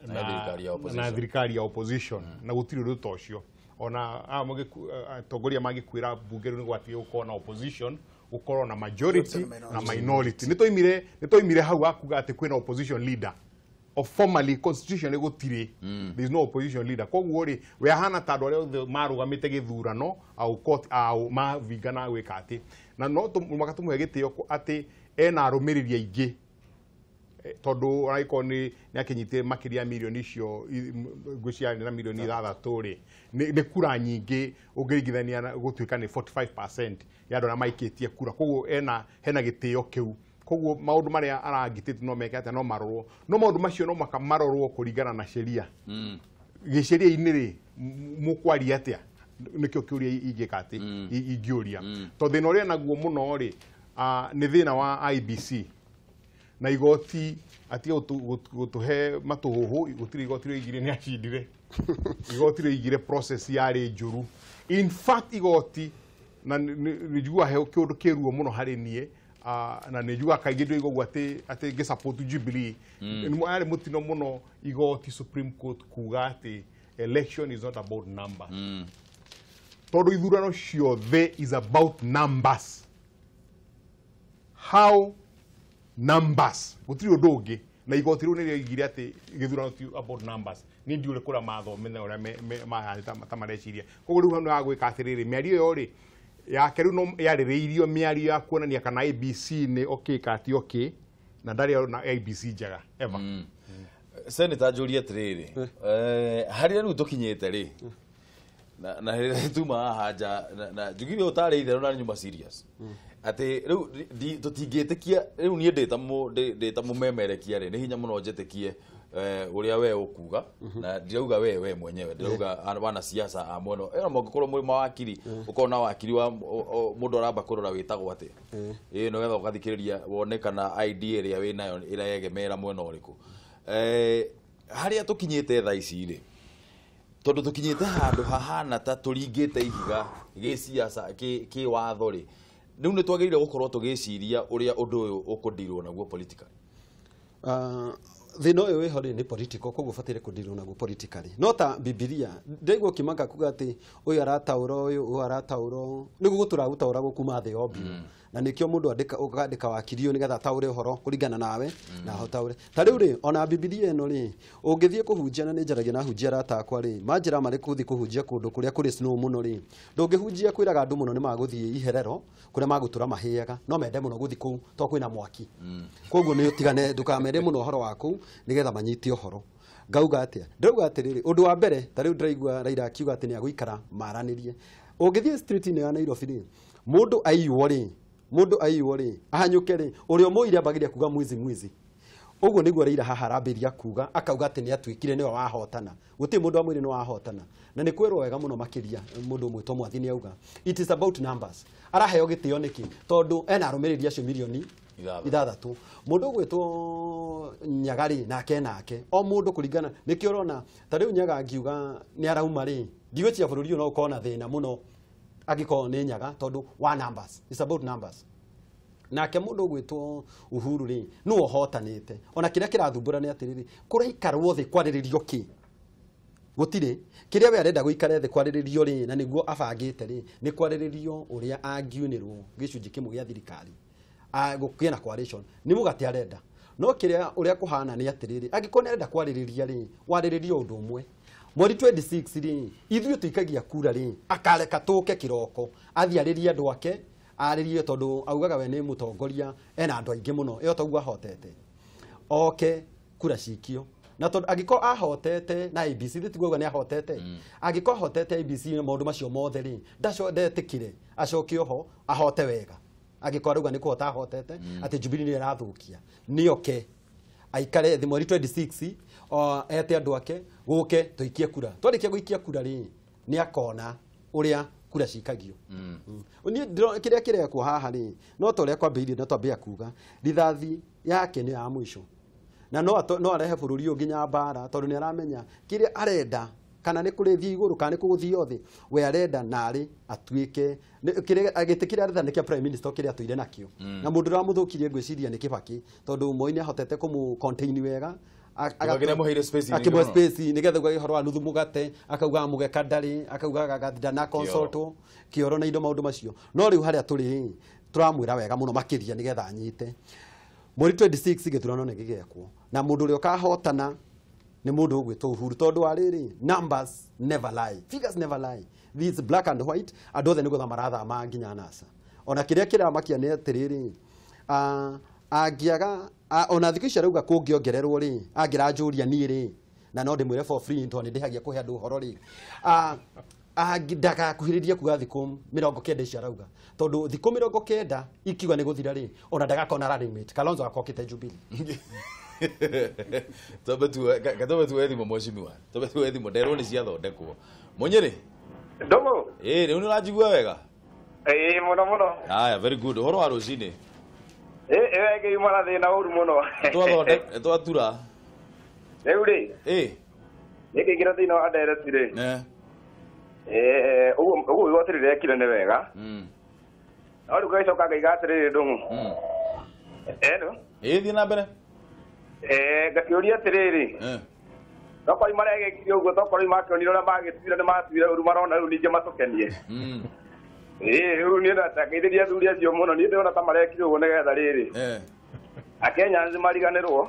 na thirikari ya opposition na gũtirĩ ũndũ ta ũcio ona atongoria magĩkwĩra mbunge rĩu nĩ gwatiĩ gũkorwo na opposition gũkorwo na majority na minority nĩ twaimire hau akuga atĩ kwĩna opposition leader Formally constitution gũtirĩ, there is no opposition leader. Koguo rĩ, we ahana ta andũ arĩa othe marũgamĩte gĩthurano au court au mavingana gwĩka atĩ na no mũhaka tũmũhe gĩtĩo atĩ ena arũmĩrĩri aingĩ, tondũ aragĩkorwo nĩ akinyitire makĩria ya mirioni icio ngwĩciria na mirioni 6 rĩ, nĩ kura nyingĩ ũngĩringithania na gũtuĩka nĩ 45% ya andũ arĩa maikĩtie kura. Koguo hena gĩtĩo kĩu. Koguo maũndũ marĩa arangitĩte no meke atĩa, no marorwo, no maũndũ macio no maka marorwo kũringana na sheria. Gĩceria-inĩ rĩ, mũkwaria atĩa? Nĩkĩo kĩũria ingĩka atĩ ingĩũria, tondũ thĩna ũrĩa naguo mũno rĩ, nĩ thĩna wa IBC na igoti. Atige gũtũhe matũhũhũ, gũtirĩ igoti rĩoigire nĩ acindire. Igoti rĩoigire process yarĩ njũru. In fact igoti, na nĩ njiguaga he kĩũndũ kĩruo mũno harĩ niĩ, na nĩ njiguaga kaingĩ ndĩroiga ũguo atĩ ngĩsupport Jubilee. Nĩ yarĩ mũtino mũno igoti Supreme Court kuga atĩ election is not about numbers. Tondũ ithurano ciothe is about numbers. How numbers, gũtirĩ ũndũ ũngĩ. Na igoti rĩu nĩrĩoigire atĩ gĩthurano ti about numbers. Niĩ ndiũĩ kũrĩa mathomete ũrĩa mahanĩte ta mareciria. Koguo rĩu hau nĩ hagwĩka atĩrĩrĩ, mĩario ĩyo rĩ yake rĩu no yarĩrĩirio mĩario ya kuonania kana IBC nĩ okay kana ti okay, na ndarĩ na IBC njega ever. Senator njũrie atĩrĩrĩ, harĩa rĩu tũkinyĩte rĩ, na rĩrĩa tuma haha nja, na njugire ũtarĩ itherũ na nyuma serious atĩ rĩu tũtingĩtĩkia. Rĩu niĩ ndĩ ta mũmemerekia rĩ, nĩ hinya mũno njĩtĩkie ũrĩa we ũkuga, na ndirauga we mwenyewe, ndirauga wanasiasa a mwena ĩno. Mũngĩkorwo mwĩ mawakiri, ũkorwo na wakiri wa mũndũ aramba kũrora wĩtagwo atĩa, ĩĩ, nĩgetha ũgathikĩrĩria wone kana ID ĩrĩa wĩnayo ĩregemera mwena ũrĩkũ. Harĩa tũkinyĩte thaa ici rĩ, tondũ tũkinyĩte handũ hahana ta tũringĩte ihiga gĩciaca kĩwatho rĩ, rĩu nĩ twagĩrĩire gũkorwo tũgĩciria ũrĩa ũndũ ũyũ ũkũndirwo naguo politically. Thĩna ũyũ wĩho rĩ nĩ political, koguo ũbataire kũndirwo naguo politically. No ta Bibilia ndaigua ũkĩmaka kuga atĩ ũyũ arataũra ũyũ, ũyũ arataũra ũyũ, nĩguo gũtũragũtaũragwo kuma thĩ yombirwo, na nĩkĩo mũndũ ũkandĩka wakiri ũyũ nĩgetha ataũre ũhoro kũringana nawe na ahotaũre. Ta rĩu rĩ, ona Bibilia ĩno rĩ, ũngĩthiĩ kũhunjia, na nĩ njaragia na ahunjia arata akwa rĩ, manjĩra marĩ kũthiĩ kũhunjia kũndũ kũrĩa kũrĩ snow mũno rĩ, ndũngĩhunjia kwĩraga andũ mũno nĩ magũthiĩ iherero kũrĩa magũtũra mahĩaga, no mende mũno gũthiĩ kũu tondũ kwĩna mwaki. Koguo nĩ ũtigane, ndũkamere mũno ũhoro wa kũu nĩgetha manyite ũhoro. Ngauga atĩa? Ndĩrauga atĩrĩrĩ, ũndũ wa mbere ta rĩu ndĩraigua Raila akiuga atĩ nĩ agũikara maranĩrie. Ũngĩthiĩ street-inĩ ya Nairobi rĩ, mũndũ aiywo rĩ, ahanyũke rĩ, ũrĩa ũmũire ambagĩria kuga mwizi mwizi. Ũguo nĩguo Raila haha arambĩrĩria kuga, akauga atĩ nĩ atuĩkire nĩwe wahotana. Gũtirĩ mũndũ amwĩre nĩ wahotana. Na nĩ kwĩrwo wega mũno makĩria mũndũ ũmwe Mwathi nĩ auga it is about numbers. Araheo gĩtĩo nĩkĩ? Tondũ ena arũmĩrĩri acio mirioni 6. Mũndũ ũgwĩtwo Nyaga rĩ, nake o mũndũ kũringana nĩkĩo ũrona ta rĩu Nyaga angiuga nĩ arauma rĩ, ndigwĩciria bũrũri ũyũ no ũkorwo na thĩna mũno angĩkorwo nĩ Nyaga, tondũ wa numbers, it's about numbers. Nake mũndũ ũgwĩtwo Uhuru rĩ, nĩwe ũhotanĩte. Ona kĩrĩa kĩrathumbũra nĩ atĩrĩrĩ, kũraikarwo thĩ kwarĩrĩrio kĩ? Gũtirĩ. Kĩrĩa we arenda gũikare thĩ kwarĩrĩrio rĩ, na nĩguo abangĩte rĩ, nĩ kwarĩrĩrio ũrĩa angiunĩrwo gĩcunjĩ kĩmwe gĩa thirikari. Gũkĩe na coalition. Nĩ mũgate arenda. No kĩrĩa ũrĩa kũhana nĩ atĩrĩrĩ, angĩkorwo nĩ arenda kwarĩrĩria rĩ, warĩrĩrio ũndũ ũmwe. Mweri 26 rĩ, ithuĩ tũikagia kura rĩ, akareka tũke kĩroko, athiĩ arĩrie andũ ake, arĩrie tondũ augaga we nĩ mũtongoria, ena andũ aingĩ mũno, ĩyo toguo ahotete. Oke kura cikio. Na tondũ angĩkorwo ahotete na ABC, tiguo auga nĩ ahotete. Angĩkorwo ahotete ABC na maũndũ macio mothe rĩ, ndetĩkire, acoke oho, ahote wega. Angĩkorwo arauga nĩ kũhota ahotete, atĩ Jubilee nĩ ĩrathũkia. Nĩoke aikare thĩ mweri 26, ete andũ ake, gũke tũikie kura. Twarĩkia gũikia kura rĩ, nĩ akona ũrĩa kura cikagio. Niĩ kĩrĩa kĩrekwo haha rĩ, no ta ũrĩa kwambĩrĩirie na twambia kuga, rithathi yake nĩ ya mũico. Na no arehe bũrũri ũyũ nginya mbara, tondũ nĩ aramenya kĩrĩa arenda, kana nĩ kũrĩthiĩ igũrũ kana nĩ kũgũthiĩ thĩ, we arenda narĩ atuĩke gĩtĩ kĩrĩa arenda nĩ kĩa prime minister kĩrĩa atũire nakĩo. Na mũndũ ũrĩa wamũthũkirie ngwĩciria nĩ Kibaki, tondũ Moi nĩ ahotete kũmũ contain wega, akĩmũhe space nĩgetha uga ũhoro wa nuthu mũgate, akauga mũgeka ndarĩ, akauga ndana consultwo kĩoro na indo maũndũ macio. No rĩu harĩa tũrĩ tũramwĩra wega mũno makĩria nĩgetha anyite. Mweri 26 gĩthurano nĩ gĩgekwo na mũndũ ũrĩa ũkahotana nĩ mũndũ ũgwĩtwo Uhuru tondũ wa rĩrĩ, numbers never lie, figures never lie, this black and white. Andũ othe nĩ gũthama marathama nginya NASA. Ona kĩrĩa kĩramakia nĩ atĩrĩrĩ, angĩaga ona thikũ ici arauga kũngĩongererwo rĩ, angĩranjũria niĩ rĩ, na no ndĩmwĩre for free tondũ nĩ ndĩhagia kũhe andũ ũhoro rĩ, ndagakuhĩrĩria kuga thikũ 90 icio arauga, tondũ thikũ 90 ikiuga nĩ gũthira rĩ, ona ndagakona running mate. Kalonzo akokĩte Jubilee. Gatombe tuwe thimũ mheshimiwa, tombe tuwe thimũ nderwo nĩ ciathondekwo. Mũnyĩrĩ Ndogo. Rĩu nĩ ũranjigua wega? Ĩĩ mũno mũno. Haya, very good. Ũhoro wa rũcinĩ? Ĩĩ ĩngiuma na thĩna ũru mũno. Twathondeka twatura. Rĩu rĩ? Ĩĩ. Nĩngĩingĩra thĩinĩ wa ndereti rĩ. Ũguo igoti rĩrekire nĩ wega. No rĩu ngagĩcoka ngaiga atĩrĩrĩ Ndung'u. Hello. Ĩĩ thiĩ na mbere. Ngakĩũria atĩrĩrĩ. Tokorwo maregekire ũguo, tokorwo makĩonire ũrĩa magĩtuire nĩ matuire ũru, marona rĩu ningĩ matũkenie. Ĩĩ rĩu niĩ ndateithĩrĩria athuri acio mũno, niĩ ndĩrona ta marekire ũguo nĩgetha rĩrĩ Akenya nĩ mariganĩrwo.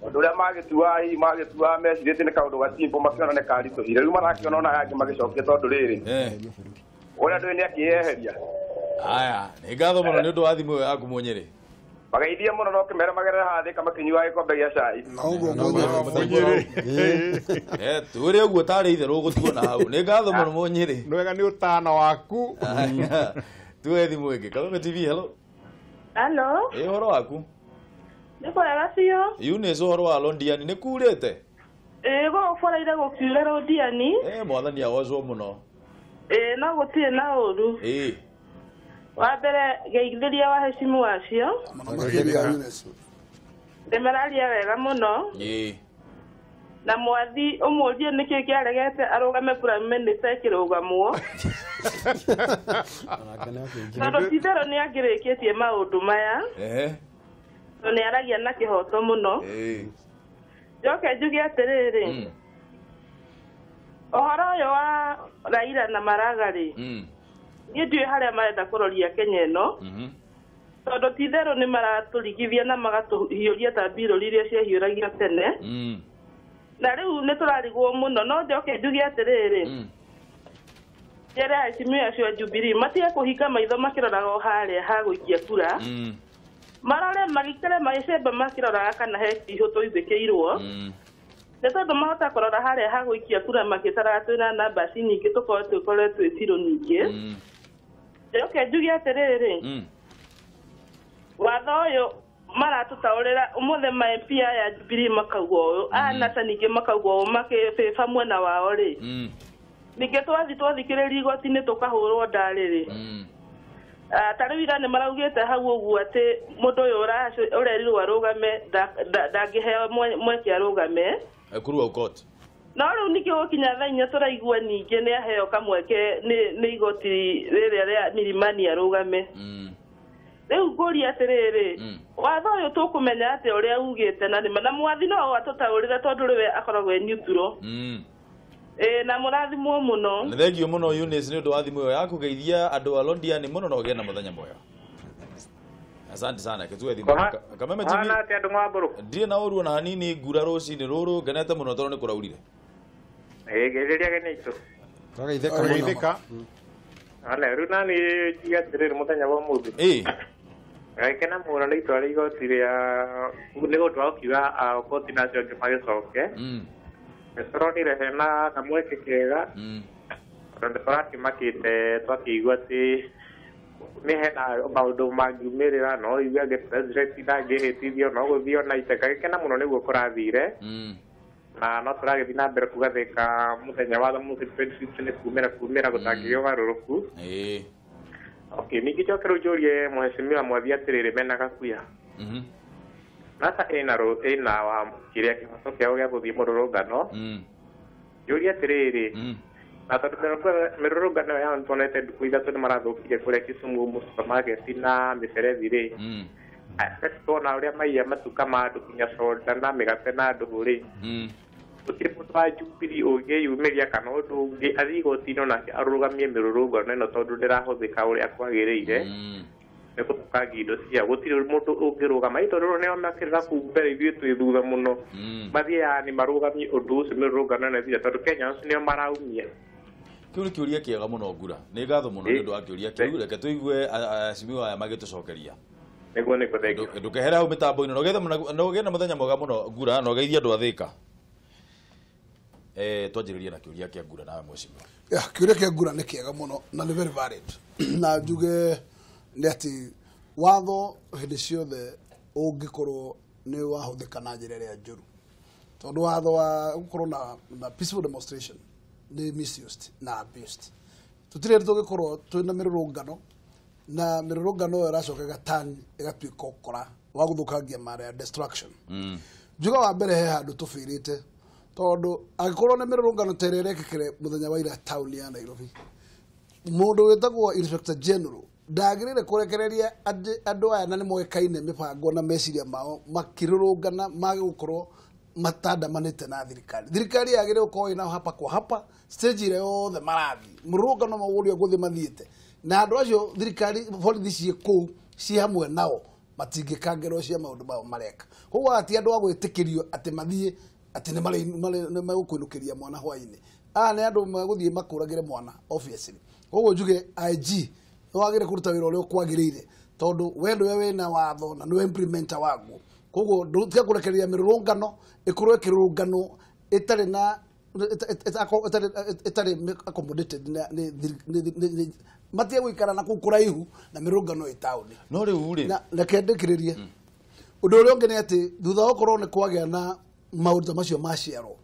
Ũndũ ũrĩa magĩtua hihi magĩtua mecirĩtie nĩ kaũndũ gasimple, makĩona nĩ karitũhire. Rĩu marakĩona ona aya angĩ magĩcokia tondũ rĩrĩ ũrĩa ndũĩ nĩ akĩyeheria. Aya, nĩ ngatho mũno nĩ ũndũ wa thimũ ĩyo yaku Mũnyĩrĩ. Mageithie mũno no kĩmere magerere haha Thĩka makĩnyuaga gĩkombe gĩa cai. Twĩre ũguo tarĩ itherũ ũgũtuona hau. Nĩ ngatho mũno Mũnyĩrĩ. Nĩ wega nĩ ũtana waku. Tuwe thimũ ĩngĩ. Kameme TV, hello. Hello. Ĩ ũhoro waku? Nĩ kwega biũ. Eunice, ũhoro wa Londiani nĩ kurĩte? Ĩĩ gũkũ boriire gũkiura Londiani. Ĩ mwathani agocwo mũno. Ĩĩ no gũtirĩ na ũru. Ĩĩ. Wa mbere geithĩria wa heshimu wacio. Ndĩmeraria wega mũno. Ĩĩ. Na mwathi ũmũrie nĩkĩ kĩaregete arũgame prime minister ĩkĩrũgamwo. Tondũ ti itherũ nĩ angĩrĩkĩtie maũndũ maya. Tondũ nĩ aragia na kĩhoto mũno. Njoke njuge atĩrĩrĩ, ũhoro ũyũ wa Raila na Maraga rĩ, niĩ ndiũĩ harĩa marenda kũroria Kenya ĩno, tondũ ti itherũ nĩ maratũrigithia na magatũhiũria ta mbirũri iria ciahiũragio tene. Na rĩu nĩ tũrarigwo mũno. No njoke njuge atĩrĩrĩ, njere aheshimiwa acio a Jubilee matige kũhinga maitho makĩroraga o harĩa ha gũikia kura, marore magĩikare magĩcemba makĩroraga kana he kĩihũ tũithĩkĩirwo. Nĩ tondũ mahota kũrora harĩa ha gũikia kura makĩtaraga twĩna namba ci nyingĩ tũkorwo twĩkore twĩ cirũ nyingĩ. Njoke njuge atĩrĩrĩ, watho ũyũ maratũtaũrĩra ũmũthĩ ma MP aya Jubilee makauga ũyũ, aya NASA ningĩ makauga ũũ, makĩbĩba mwena wao rĩ, ningĩ twathi twathikĩrĩria igoti-inĩ tũkahũrwo ndarĩ rĩ. Ta rĩu ira nĩ maraugĩte hau ũguo atĩ mũndũ ũyũ ũrerirwo arũgame ndangĩheo mweke arũgame. Kurua court. No rĩu ningĩ gũkinya thaa inya tũraigua ningĩ nĩ aheo kamweke nĩ igoti rĩrĩa rĩa Milimani arũgame. Rĩu ngũria atĩrĩrĩ, watho ũyũ tũkũmenya atĩ ũrĩa ugĩte na nĩma, na mwathi no atũtaũrĩre tondũ rĩwe akoragwo e neutral. Ĩĩ na mũrathimwo mũno. Nĩ thengio mũno Eunice nĩ ũndũ wa thimũ ĩyo yaku. Geithia andũ a Londiani mũno na ũgĩe na mũthenya mwega. Asante sana. Ketue thimũ. Kameme TV. Hana atĩa andũ Mwambũrũ? Ndirĩ na ũru ona hanini, ngura rũcinĩ rũrũ ngenete mũno tondũ nĩ kũraurire. Ĩĩ geithĩria ageni aitũ. Tũgeithĩka. Ana rĩu nani njuge atĩrĩrĩ mũthenya wa ũmũthĩ. Ĩĩ. Ngagĩkena mũno nĩ itua rĩa igoti rĩa nĩ ũndũ wa gũkiuga Aukot na acio angĩ magĩcoke. Nĩ tũronire hena kamweke kega, tondũ nĩ tũrakĩmakĩte twakĩigua atĩ nĩ hena maũndũ mangiumĩrĩra, no ũigue angĩ president ndangĩhĩtithio, no gũthiĩ ona iteka. Gĩkena mũno nĩguo kũrathire. Na no tũragĩthiĩ na mbere kũgathĩka mũthenya wa mũthĩ 26 nĩ kumĩra gũtangĩgĩa ũgarũrũku. Okay, ningĩ njoke rĩu njũrie mheshimiwa Mwathi atĩrĩrĩ mena Gakuya. NASA ĩna wa kĩrĩa kĩhoto kĩao gĩa gũthiĩ mũrũrũngano. Njũrie atĩrĩrĩ, na tondũ mĩrũrũngano yao nĩtuonete ndukũ ithatũ nĩ marathũkirie kũrĩa Kisumu supermarket na mĩberethi rĩ, tuona ũrĩa maiya matuka ma andũ nginya soda na mĩgate na ndũgũ rĩ, gũtirĩ mũndũ wa Jubilee ũngĩyumĩria kana ũndũ ũngĩ athiĩ igoti-inĩ onake arũgamie mĩrũrũngano ĩno tondũ ndĩrahũthĩka ũrĩa kwagĩrĩire. Nĩ gũthũkangia indo ciao gũtirĩ mũndũ ũngĩrũgama ĩ tondũ nĩo makĩrĩra kũu mbere ithuĩ twĩ thutha mũno mathiĩ yani marũgamie ũndũ ũcio mĩrũrũngano ĩno ĩthire tondũ Kenya nĩo maraumia. Kĩu nĩ kĩũria kĩega mũno Ngura, nĩ ngatho mũno nĩ ũndũ wa kĩũria kĩu. Reke tũigue acimiwa aya magĩtũcokeria. Nĩguo nĩguo, thank you. Ndũkehere hau mĩtambo-inĩ, na ũgĩe na mũthenya mwega mũno Ngura, na ũgeithie andũ a Thĩka. Twanjĩrĩrie na kĩũria kĩa Ngura nawe mheshimiwa. Yeah, kĩũria kĩa Ngura nĩ kĩega mũno na nĩ very valid. Na njuge nĩ atĩ watho hĩndĩ ciothe ũngĩkorwo nĩ wahũthĩka na njĩra ĩrĩa njũru, tondũ watho wa gũkorwo na peaceful demonstration nĩ misused na abused. Tũtirĩ tũgĩkorwo twĩna mĩrũrũngano na mĩrũrũngano ĩyo ĩracoka ĩgatan ĩgatuĩka ũkora wa gũthũkangia mara ya destruction. Njuga wa mbere he handũ tũbĩrĩte, tondũ angĩkorwo nĩ mĩrũrũngano ta ĩrĩa ĩrekĩkire mũthenya wa ira taũni ya Nairobi, mũndũ wĩtagwo Inspector General ndagĩrĩire kũrekereria andũ aya na nĩ moĩkaine mĩbango na meciria mao makĩrũrũngana mage gũkorwo matandamanĩte na thirikari. Thirikari yagĩrĩire gũkorwo ĩnao hapa kwa hapa stage ĩrĩa yothe marathiĩ mũrũrũngano ũrĩa gũthiĩ mathiĩte, na andũ acio thirikari borithi ciĩ kũu ciĩ hamwe nao matingĩkangerwo cia maũndũ mao mareka. Koguo ati andũ a gwĩtĩkĩrio atĩ mathiĩ atĩ nĩ megũkũinũkĩria mwana hwainĩ, aya nĩ andũ megũthiĩ makũragĩre mwana obviously. Koguo njuge IG nĩ wagĩrĩire kũruta wĩra ũrĩa ũkwagĩrĩire, tondũ we nĩwe wĩna watho na nĩwe implementer waguo. Koguo ndũtiga kũrekereria mĩrũrũngano ĩkorwo ĩkĩrũrũnganwo ĩtarĩ na ĩtarĩ accommodated nĩ matige gũikara na kũu kũraihu na mĩrũrũngano ĩ taũni. No rĩu rĩ, na reke ndĩkĩrĩrie ũndũ ũrĩa ũngĩ nĩ atĩ thutha wa gũkorwo nĩ kwagĩa na maũndũ ta macio maciarwo,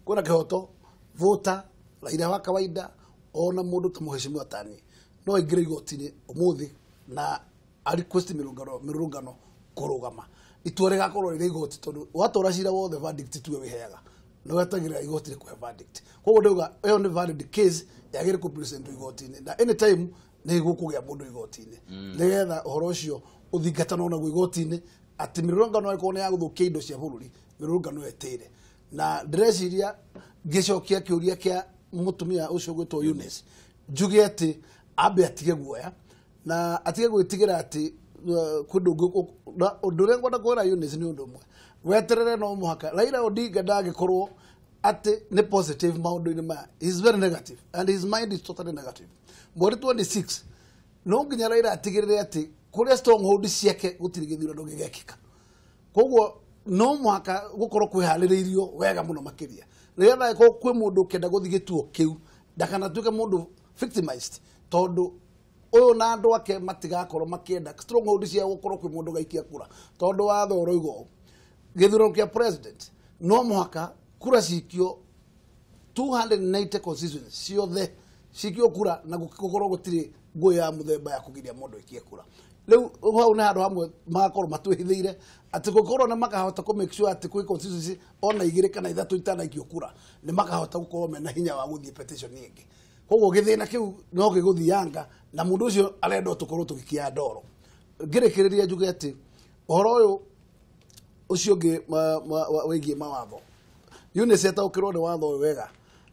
kwĩna kĩhoto voter raia wa kawaida ona mũndũ ta mheshimiwa tani no aingĩre igoti-inĩ ũmũthĩ na a request mĩrũrũngano kũrũgama. Itua rĩgakorwo rĩrĩ igoti, tondũ watwara cira wothe verdict tuwe wĩheaga na wetagĩrĩra igoti rĩkũhe verdict. Koguo ndauga ĩyo nĩ valid case yagĩrĩire kũpresentwo igoti-inĩ, na anytime nĩ gũkũgĩa mũndũ igoti-inĩ nĩgetha ũhoro ũcio ũthingatanwo naguo igoti-inĩ, atĩ mĩrũrũngano ĩkorwo nĩ ya gũthũkia indo cia bũrũri, mĩrũrũngano ĩtĩre. Na ndĩreciria ngĩcokia kĩũria kĩa mũtumia ũcio ũgwĩtwo Eunice, njuge atĩ ambe atige guoya na atige gwĩtigĩra atĩ kwĩ ũndũ ũrĩa ngwenda kwĩra Eunice nĩ ũndũ ũmwe, weterere no mũhaka Raila Odinga ndangĩkorwo atĩ nĩ positive maũndũ-inĩ maya. He is very negative and his mind is totally negative. Mweri 26 no nginya Raila atigĩrĩre atĩ kũrĩa stronghold ciake gũtirĩ gĩthurano gĩgekĩka. Koguo no mũhaka gũkorwo kwĩharĩrĩirio wega mũno makĩria, nĩgetha angĩkorwo kwĩ mũndũ ũkĩenda gũthiĩ gĩtuo kĩu ndakanatuĩke mũndũ victimized, tondũ ũyũ na andũ ake matigakorwo makĩenda stronghold cia gũkorwo kwĩ mũndũ gaikia kura, tondũ watho ũroiga ũũ gĩthurano kĩa president no mũhaka kura cikio 290 constituencies ciothe cikio kura na gũkorwo gũtirĩ ngũĩ ya mũthemba ya kũgiria mũndũ aikie kura. Rĩu hau nĩ handũ hamwe magakorwo matwĩhithĩire atĩ gũkorwo nĩ makahota kũ make sure atĩ kwĩ constituency ona 2 kana 3 itanaikio kura, nĩ makahota gũkorwo mena hinya wa gũthiĩ petition ĩngĩ. Koguo gĩthĩna kĩu no gĩgũthianga na mũndũ ũcio arenda tũkorwo tũgĩkia ndoro. Ngĩrĩkĩrĩria njuge atĩ ũhoro ũyũ ũcio ũngĩ wĩgiĩ mawatho, Eunice ataũkĩrwo nĩ watho ũyũ wega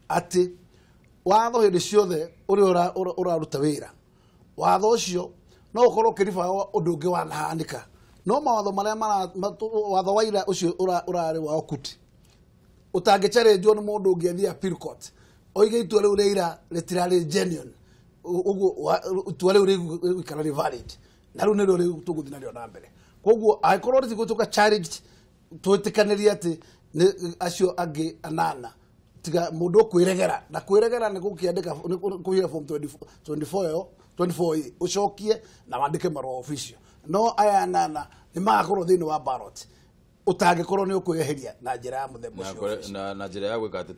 atĩ watho hĩndĩ ciothe ũrĩa ũraruta wĩra, watho ũcio no ũkorwo ũkĩriba ũndũ ũngĩ wanahanĩka, no mawatho marĩa watho wa ira ũcio ũrarĩ wa Okuti ũtangĩchallengewo nĩ mũndũ ũngĩ athiĩ appeal court oige itua rĩu rĩa ira rĩtirarĩ genuine, ũguo itua rĩu rĩgũikara rĩ valid na rĩu nĩrĩo rĩu tũgũthiĩ narĩo na mbere. Koguo angĩkorwo rĩtigũtuĩka challenged, twĩtĩkanĩrie atĩ nĩ acio angĩ anana tiga mũndũ ũkwĩregera, na kwĩregera nĩ gũkĩandĩka kũihũra form 24 24A ũcokie na wandĩke marũa official, no aya anana nĩ magakorwo thĩinĩ wa ballot ũtangĩkorwo nĩ ũkwĩyeheria na njĩra ya mũthemba ũcio na njĩra ya gwĩka atĩ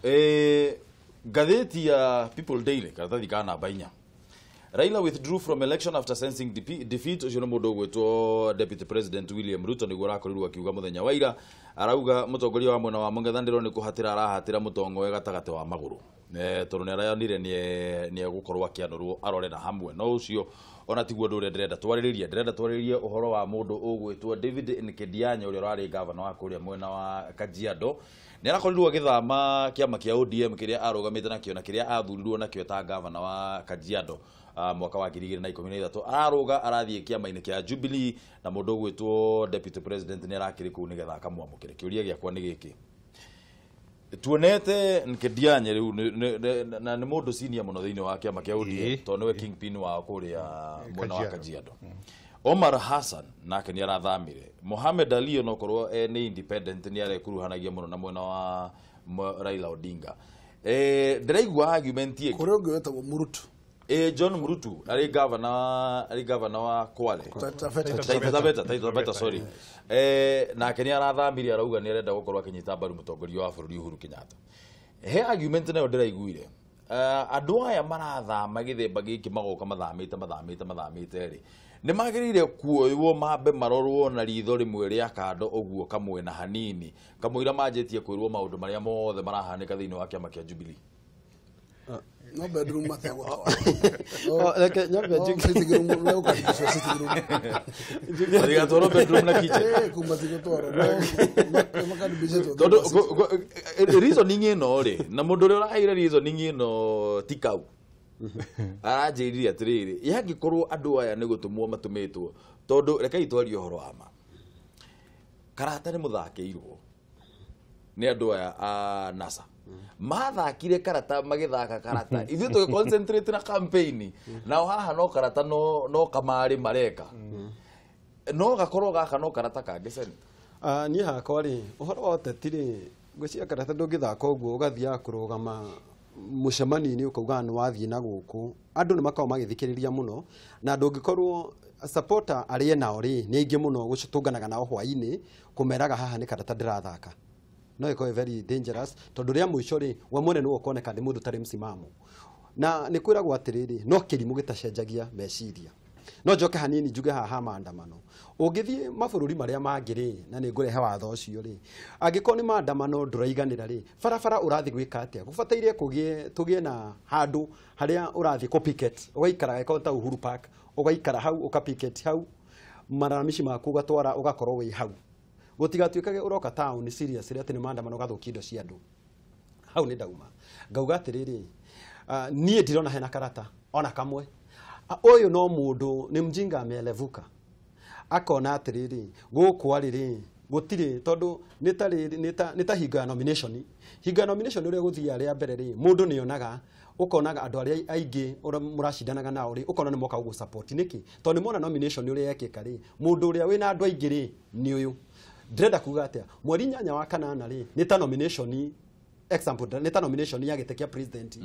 24A. Ngathĩti ya People Daily karatathi ka namba 4, Raila withdrew from election after sensing defeat. Ũcio nĩ mũndũ ũgwĩtwo Deputy President William Ruto nĩguo arakorirwo akiuga mũthenya wa ira, arauga mũtongoria wa mwena wa mũng'ethanĩro nĩ kũhatĩra arahatĩra mũtongoe gatagatĩ wa magũrũ. Tondũ nĩ arayonire nĩ egũkorwo akĩanũrwo arore na hamwe no ũcio ona tiguo ũndũ ũrĩa ndĩrenda twarĩrĩrie ũhoro wa mũndũ ũgwĩtwo David Nkedianya ũrĩa ũrarĩ gavana wa kũrĩa mwena wa Kajiado. Nĩ arakorirwo agĩthama kĩama kĩa ODM kĩrĩa arũgamĩte nakĩo na kĩrĩa athurirwo nakĩo ta gavana wa Kajiado mwaka wa 2013. Ararũga arathiĩ kĩama-inĩ kĩa Jubilee na mũndũ ũgwĩtwo deputy president nĩ arakĩrĩ kũu nĩgetha akamwamũkĩre. Kĩũria gĩakwa nĩ gĩkĩ, tuonete Nkedianya rĩu na nĩ mũndũ senior mũno thĩinĩ wa kĩama kĩa ODM tondũ nĩwe kingpin wao kũrĩa mwena wa Kajiado. Omar Hassan nake nĩ arathamire. Mohamed Ali onokorwo nĩ independent nĩ arekuruhanagia mũno na mwena wa Raila Odinga. Ndĩraigua argument ĩngĩ kũrĩ ũngĩ wĩtagwo Murutu. John Murutu arĩ governor wa Kwale. Taita Taveta sorry. Nake nĩ arathamire arauga nĩ arenda gũkorwo akĩnyita mbaru mũtongoria wa bũrũri Uhuru Kenyatta. He argument nayo ndĩraiguire. Andũ aya marathama gĩthemba gĩkĩ magoka mathamĩte rĩ, nĩ magĩrĩire kuoywo mambe marorwo na ritho rĩmwe rĩa kando ũguo kamwe na hanini kamũira manjĩtie kwĩrwo maũndũ marĩa mothe marahanĩka thĩinĩ wa kĩama kĩa Jubilee. No bedroom mategũtwara. Reke nyambe njuge sitting room no ũkaribicwo sitting room. Matigatwarwo bedroom na kitchen. Kuma tigũtwarwo makaribicwo. Tondũ reasoning ĩno rĩ, na mũndũ ũrĩa ũraheire reasoning ĩno ti kau. Aranjĩrire atĩrĩrĩ, yangĩkorwo andũ aya nĩ gũtũmwo matũmĩtwo, tondũ rekei twarie ũhoro wa ma. Karata nĩ mũthakĩirwo nĩ andũ aya a NASA. Mathakire karata magĩthaka karata ithuĩ tũgĩ concentrate na campaign nao haha no karata no kamarĩ mareka no gakorwo gaka no karata kangĩ Senator. Niĩ hakwa rĩ, ũhoro wa ũteti rĩ, ngwĩciria karata ndũngĩthaka ũguo ũgathiaga kũrũgama mũcemanio-inĩ ũkauga nĩ wathiĩ na gũkũ. Andũ nĩ makoragwo magĩthikĩrĩria mũno na ndũngĩkorwo supporter arĩa nao rĩ nĩ aingĩ mũno gũtũnganaga nao hwaĩ-inĩ kũmeraga haha nĩ karata ndĩrathaka. No ĩkorwo very dangerous tondũ rĩa mũico rĩ we mwene nĩwe ũkoneka nĩ mũndũ ũtarĩ msimamo. Na nĩ kwĩragwo atĩrĩrĩ, no kĩrimũ gĩtacenjagia meciria. No njoke hanini njuge haha maandamano. Ũngĩthiĩ mabũrũri marĩa mangĩ rĩ, na nĩ ngũrehe watho ũcio rĩ, angĩkorwo nĩ maandamano ndũraiganĩra rĩ, barabara ũrathiĩ gwĩka atĩa? Gũbataire tũgĩe na handũ harĩa ũrathiĩ kũ picket, ũgaikara angĩkorwo ta Uhuru Park, ũgaikara hau ũka picket hau, malalamishi maku ũgatwara ũgakorwo wĩ hau. Gũtigatuĩkage ũroka town serious atĩ nĩ maandamano ũgathũkia indo cia andũ. Hau nĩ ndauma. Ngauga atĩrĩrĩ, niĩ ndirona hena karata ona kamwe. Ũyũ no mũndũ nĩ mjinga amelevuka. Akona atĩrĩrĩ, gũkũ arĩ gũtirĩ tondũ nĩ ta hingo ya nomination. Hingo ya nomination ũrĩa gũthiaga rĩa mbere rĩ, mũndũ nĩ onaga ũkonaga andũ arĩa aingĩ ũrĩa mũracindanaga nao rĩ, ũkona nĩ moka gũgũ support nĩkĩ? Tondũ nĩ mona nomination ũrĩa yekĩka rĩ, mũndũ ũrĩa wĩna andũ aingĩ rĩ nĩ ũyũ. Ndĩrenda kuga atĩa, mweri 8 wa kanana rĩ nĩ ta nomination, example nĩ ta nomination ya gĩtĩ kĩa president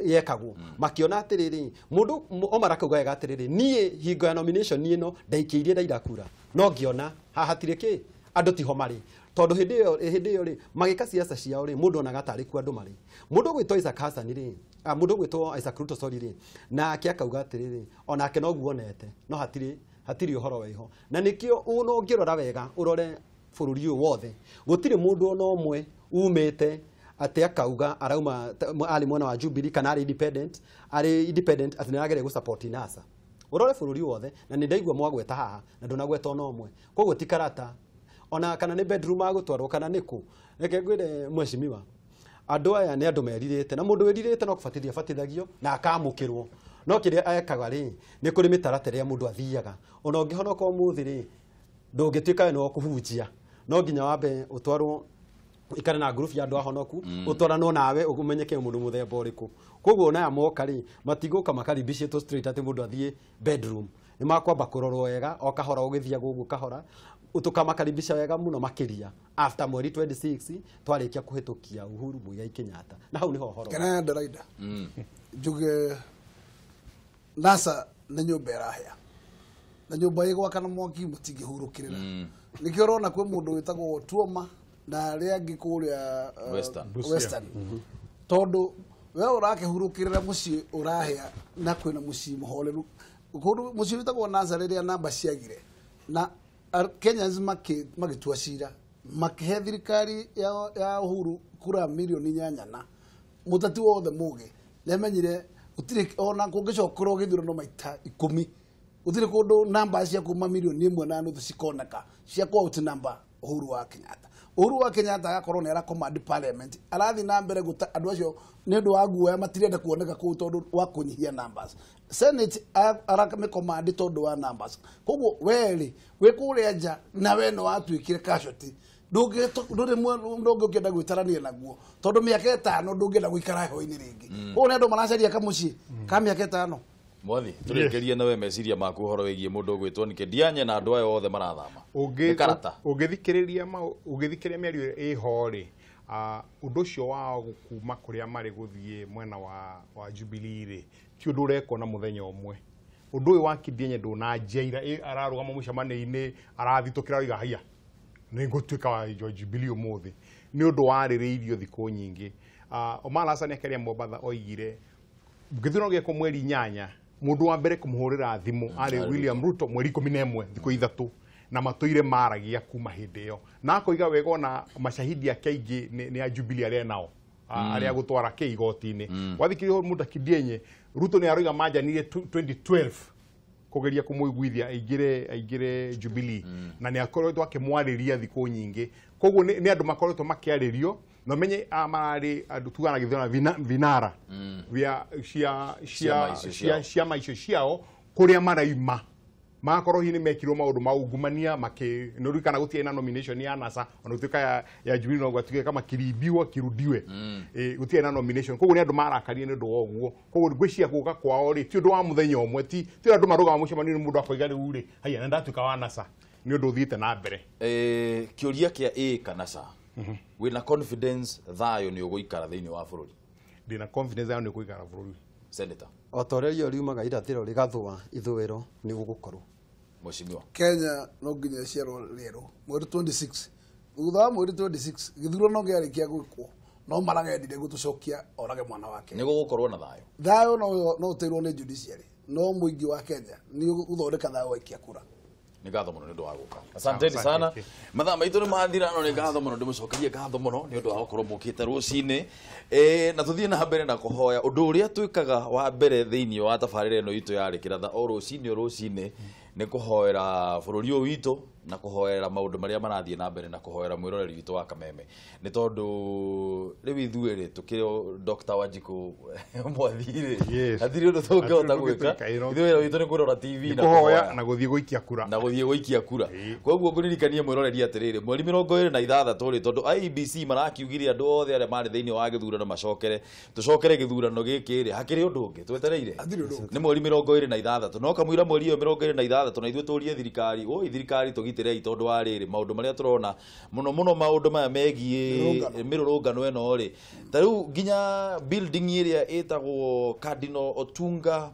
yekagwo. Makiona atĩrĩrĩ, mũndũ Omar akauga wega atĩrĩrĩ, niĩ hingo ya nomination ĩno ndaikĩirie Raila kura no ngĩona haha hatirĩ kĩ andũ tiho marĩ, tondũ hĩndĩ ĩyo rĩ magĩka siasa ciao rĩ mũndũ onaga tarĩ kuo andũ marĩ. Mũndũ ũgwĩtwo Isaac Hassan rĩ, mũndũ ũgwĩtwo Isaac Ruto sorry rĩ, nake akauga atĩrĩrĩ, onake noguo onete no hatirĩ ũhoro wĩho. Na nĩkĩo no ũngĩrora wega ũrore bũrũri ũyũ wothe gũtirĩ mũndũ ona ũmwe umĩte atĩ akauga arauma arĩ mwena wa Jubilee kana arĩ independent atĩ nĩarageria gũ support NASA. Ũrore bũrũri wothe na nĩ ndaigua mwagweta haha na ndũnagweta ona ũmwe. Koguo ti karata ona kana nĩ bedroom agũtwarwo kana nĩ kũ. Reke ngwĩre mheshimiwa, andũ aya nĩ andũ merirĩte na mũndũ wĩrirĩte no kũbatithio abatithagio na akamũkĩrwo. No kĩrĩa ekaga rĩ nĩ kũrĩ mĩtaratara ĩrĩa mũndũ athiaga. Ona ũngĩhonoka ũmũthĩ rĩ ndũngĩtuĩka we nĩwe ũkũhunjia, no nginya wambe ũtwarwo ikare na group ya andũ ahonoku, ũtwaranwo nawe ũmenyeke mũndũ mũthemba ũrĩkũ. Koguo ona aya moka rĩ matigũka makaribicĩtwo straight atĩ mũndũ athiĩ bedroom. Nĩ makwamba kũrorwo wega o kahora ũgĩthiaga ũguo kahora, tũkamakaribisha wega mũno makĩria after mweri 26 twarĩkia kũhĩtũkia Uhuru Muigai Kenyatta. Na hau nĩho ũhoro. Kana ndaraida njuge NASA nĩ nyũmba ĩrahĩa na nyũmba ĩgwakana mwaki mũtingĩhurũkĩrĩra. Nĩkĩo ũrona kwĩ mũndũ wĩtagwo Tuoma na arĩa angĩ kũrĩa Western. Tondũ we ũrakĩhurũkĩrĩra mũciĩ ũrahĩa na kwĩna mũciĩ mũhoreru. Kũndũ mũciĩ wĩtagwo NASA rĩrĩa namba ciagire na Kenyans magĩtua cira makĩhe thirikari ya Uhuru kura milioni 8 na Mũteti wothe mũgĩ nĩamenyire gũtirĩ ona kũngĩcokerwo gĩthurano maita 10 gũtirĩ kũndũ namba cia kuma milioni 1.5 cikoneka cia kũ out number Uhuru wa Kenyatta. Uhuru wa Kenyatta agakorwo nĩ aracommand parliament arathiĩ na mbere gũta andũ acio nĩ ũndũ wa guoya matirenda kuoneka kũu tondũ wa kũnyihia numbers. Senate aramĩcommand tondũ wa numbers. Koguo werĩ wĩ kũrĩa nja na we no watuĩkire casualty ndũngĩenda gwĩtarania naguo tondũ mĩaka 5 ndũngĩenda gũikara heho-inĩ rĩngĩ. Koguo nĩ andũ maracaria kamũciĩ ka mĩaka 5. Mwathi tũrĩkĩrie nawe meciria maku ũhoro wĩgiĩ mũndũ ũgwĩtwo nĩ Kĩdianye na andũ aya othe marathama. Nĩ karata. Ũngĩthikĩrĩria mĩario ĩho rĩ, ũndũ ũcio wao kuma kũrĩa marĩ gũthiĩ mwena wa Jubilee rĩ, ti ũndũ ũrekwo na mũthenya ũmwe. Ũndũ ũyũ wa Kĩdianye ndũnanjia ira, ararũgama mũcemanio-inĩ arathitũkĩra oiga haiya nĩ ngũtuĩka wa Jubilee ũmũthĩ. Nĩ ũndũ warĩrĩirio thikũ nyingĩ. Omar Hassan akĩaria Mombatha oigire gĩthurano gĩekwo mweri 8 mũndũ wa mbere kũmũhũrĩra thimũ arĩ William Ruto mweri 11 thikũ 3 na matũire maragia kuma hĩndĩ ĩyo na akoiga wega ona mashahidi ake aingĩ nĩ a Jubilee arĩa nao arĩa gũtwara kĩ igoti-inĩ. Wathikĩrĩria mũndũ Kĩdienye Ruto nĩ aroiga manjanire 2012 kũgeria kũmũiguithia aingĩre Jubilee na nĩ akoretwo akĩmwarĩria thikũ nyingĩ. Koguo nĩ andũ makoretwo makĩarĩrio no menye mararĩ andũ tugana gĩthurano vinara cia ciama icio ciao kũrĩa maraima magakorwo hihi nĩ mekirwo maũndũ ma ungumania nĩũririkana gũtiarĩ na nomination ya NASA ona gũtuĩka ya Jubilee no gwatuĩka makiribiwa kirudiwe gũtiarĩ na nomination. Koguo nĩ andũ marakarire nĩ ũndũ wa ũguo. Koguo ngwĩciria gũka kwao rĩ ti ũndũ wa mũthenya ũmwe, ti andũ marũgama mũcemanio-inĩ mũndũ akoiga rĩu rĩ haiya na ndatuĩka wa NASA nĩ ũndũ ũthiĩte na mbere. Kĩũria kĩa ĩ kana ca, wĩna confidence thayũ nĩ ũgũikara thĩinĩ wa bũrũri? Ndĩna confidence thayũ nĩ ũgũikara bũrũri. Senator, o ta ũrĩa riũa riumaga irathĩro rĩgathũa ithũĩro nĩ gũgũkorwo. Mheshimiwa, Kenya no nginya ĩciarwo rĩerũ mweri 26 thutha wa mweri 26 gĩthurano kĩarĩkia gwĩkwo no maragendire gũtũcokia orage mwana wake. Nĩ gũgũkorwo na thayũ? Thayũ no ũteirwo nĩ judiciary no mũingĩ wa Kenya nĩ ũgũthondeka thayũ waikia kura. Nĩ ngatho mũno nĩ ũndũ wa gũka. Asanteni sana. Mathaa maitũ nĩ mathira no nĩ ngatho mũno ndĩmũcokerie ngatho mũno nĩ ũndũ wa gũkorwo mũkĩte rũcinĩ. Na tũthiĩ na mbere na kũhoya ũndũ ũrĩa twĩkaga wa mbere thĩinĩ wa tabarĩra ĩno itũ ya Rĩkĩratha o rũcinĩ o rũcinĩ nĩ kũhoera bũrũri ũyũ witũ na kũhoera maũndũ marĩa marathiĩ na mbere na kũhoera mwĩroreri witũ wa Kameme nĩ tondũ rĩu ithuĩ rĩ tũkĩrĩ Dr. Wanjikũ Mwathi rĩ hatirĩ ũndũ tũngĩhota gwĩka. Ithuĩ wĩra witũ nĩ kũrora TV na kũhoya na gũthiĩ gũikia kura na gũthiĩ gũikia kura. Koguo ngũririkanie mwĩroreri atĩrĩrĩ mweri 26 rĩ tondũ IEBC marakiugire andũ othe arĩa marĩ thĩinĩ wa gĩthurano macokere tũcokere gĩthurano gĩkĩ rĩ hakĩrĩ ũndũ ũngĩ twetereire nĩ mweri 26 no kamũira mweri ũyũ 26 na ithuĩ tũrie thirikari oi thirikari tũgitĩrei tondũ wa rĩrĩ maũndũ marĩa tũrona mũno mũno maũndũ maya megiĩ mĩrũrũngano ĩno rĩ ta rĩu nginya building ĩrĩa ĩtagwo Cardinal Otunga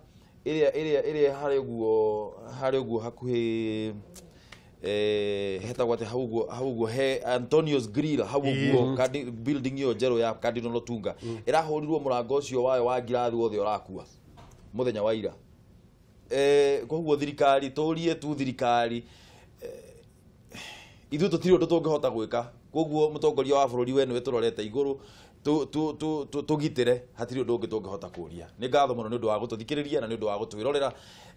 ĩrĩa harĩ ũguo hakuhĩ hetagwo atĩ hau ũguo he Antonio's Grill hau ũguo building ĩyo njerũ ya Cardinal Otunga ĩrahũrirwo mũrango ũcio wayo wa ngirathi wothe ũrakua mũthenya wa ira. Koguo thirikari tũrie tu thirikari ithuĩ tũtirĩ ũndũ tũngĩhota gwĩka. Koguo mũtongoria wa bũrũri we nĩwe tũrorete igũrũ tũgitĩre hatirĩ ũndũ ũngĩ tũngĩhota kũria. Nĩ ngatho mũno nĩ ũndũ wa gũtũthikĩrĩria na nĩ ũndũ wa gũtwĩrorera.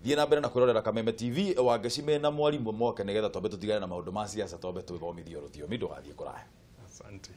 Thiĩ na mbere na kwĩrorera Kameme TV Wangeci mena mwarimũ moke nĩgetha twambe tũtigane na maũndũ ma siasa twambe twĩthomithio rũthiomi ndũgathiĩ kũraya. Asante.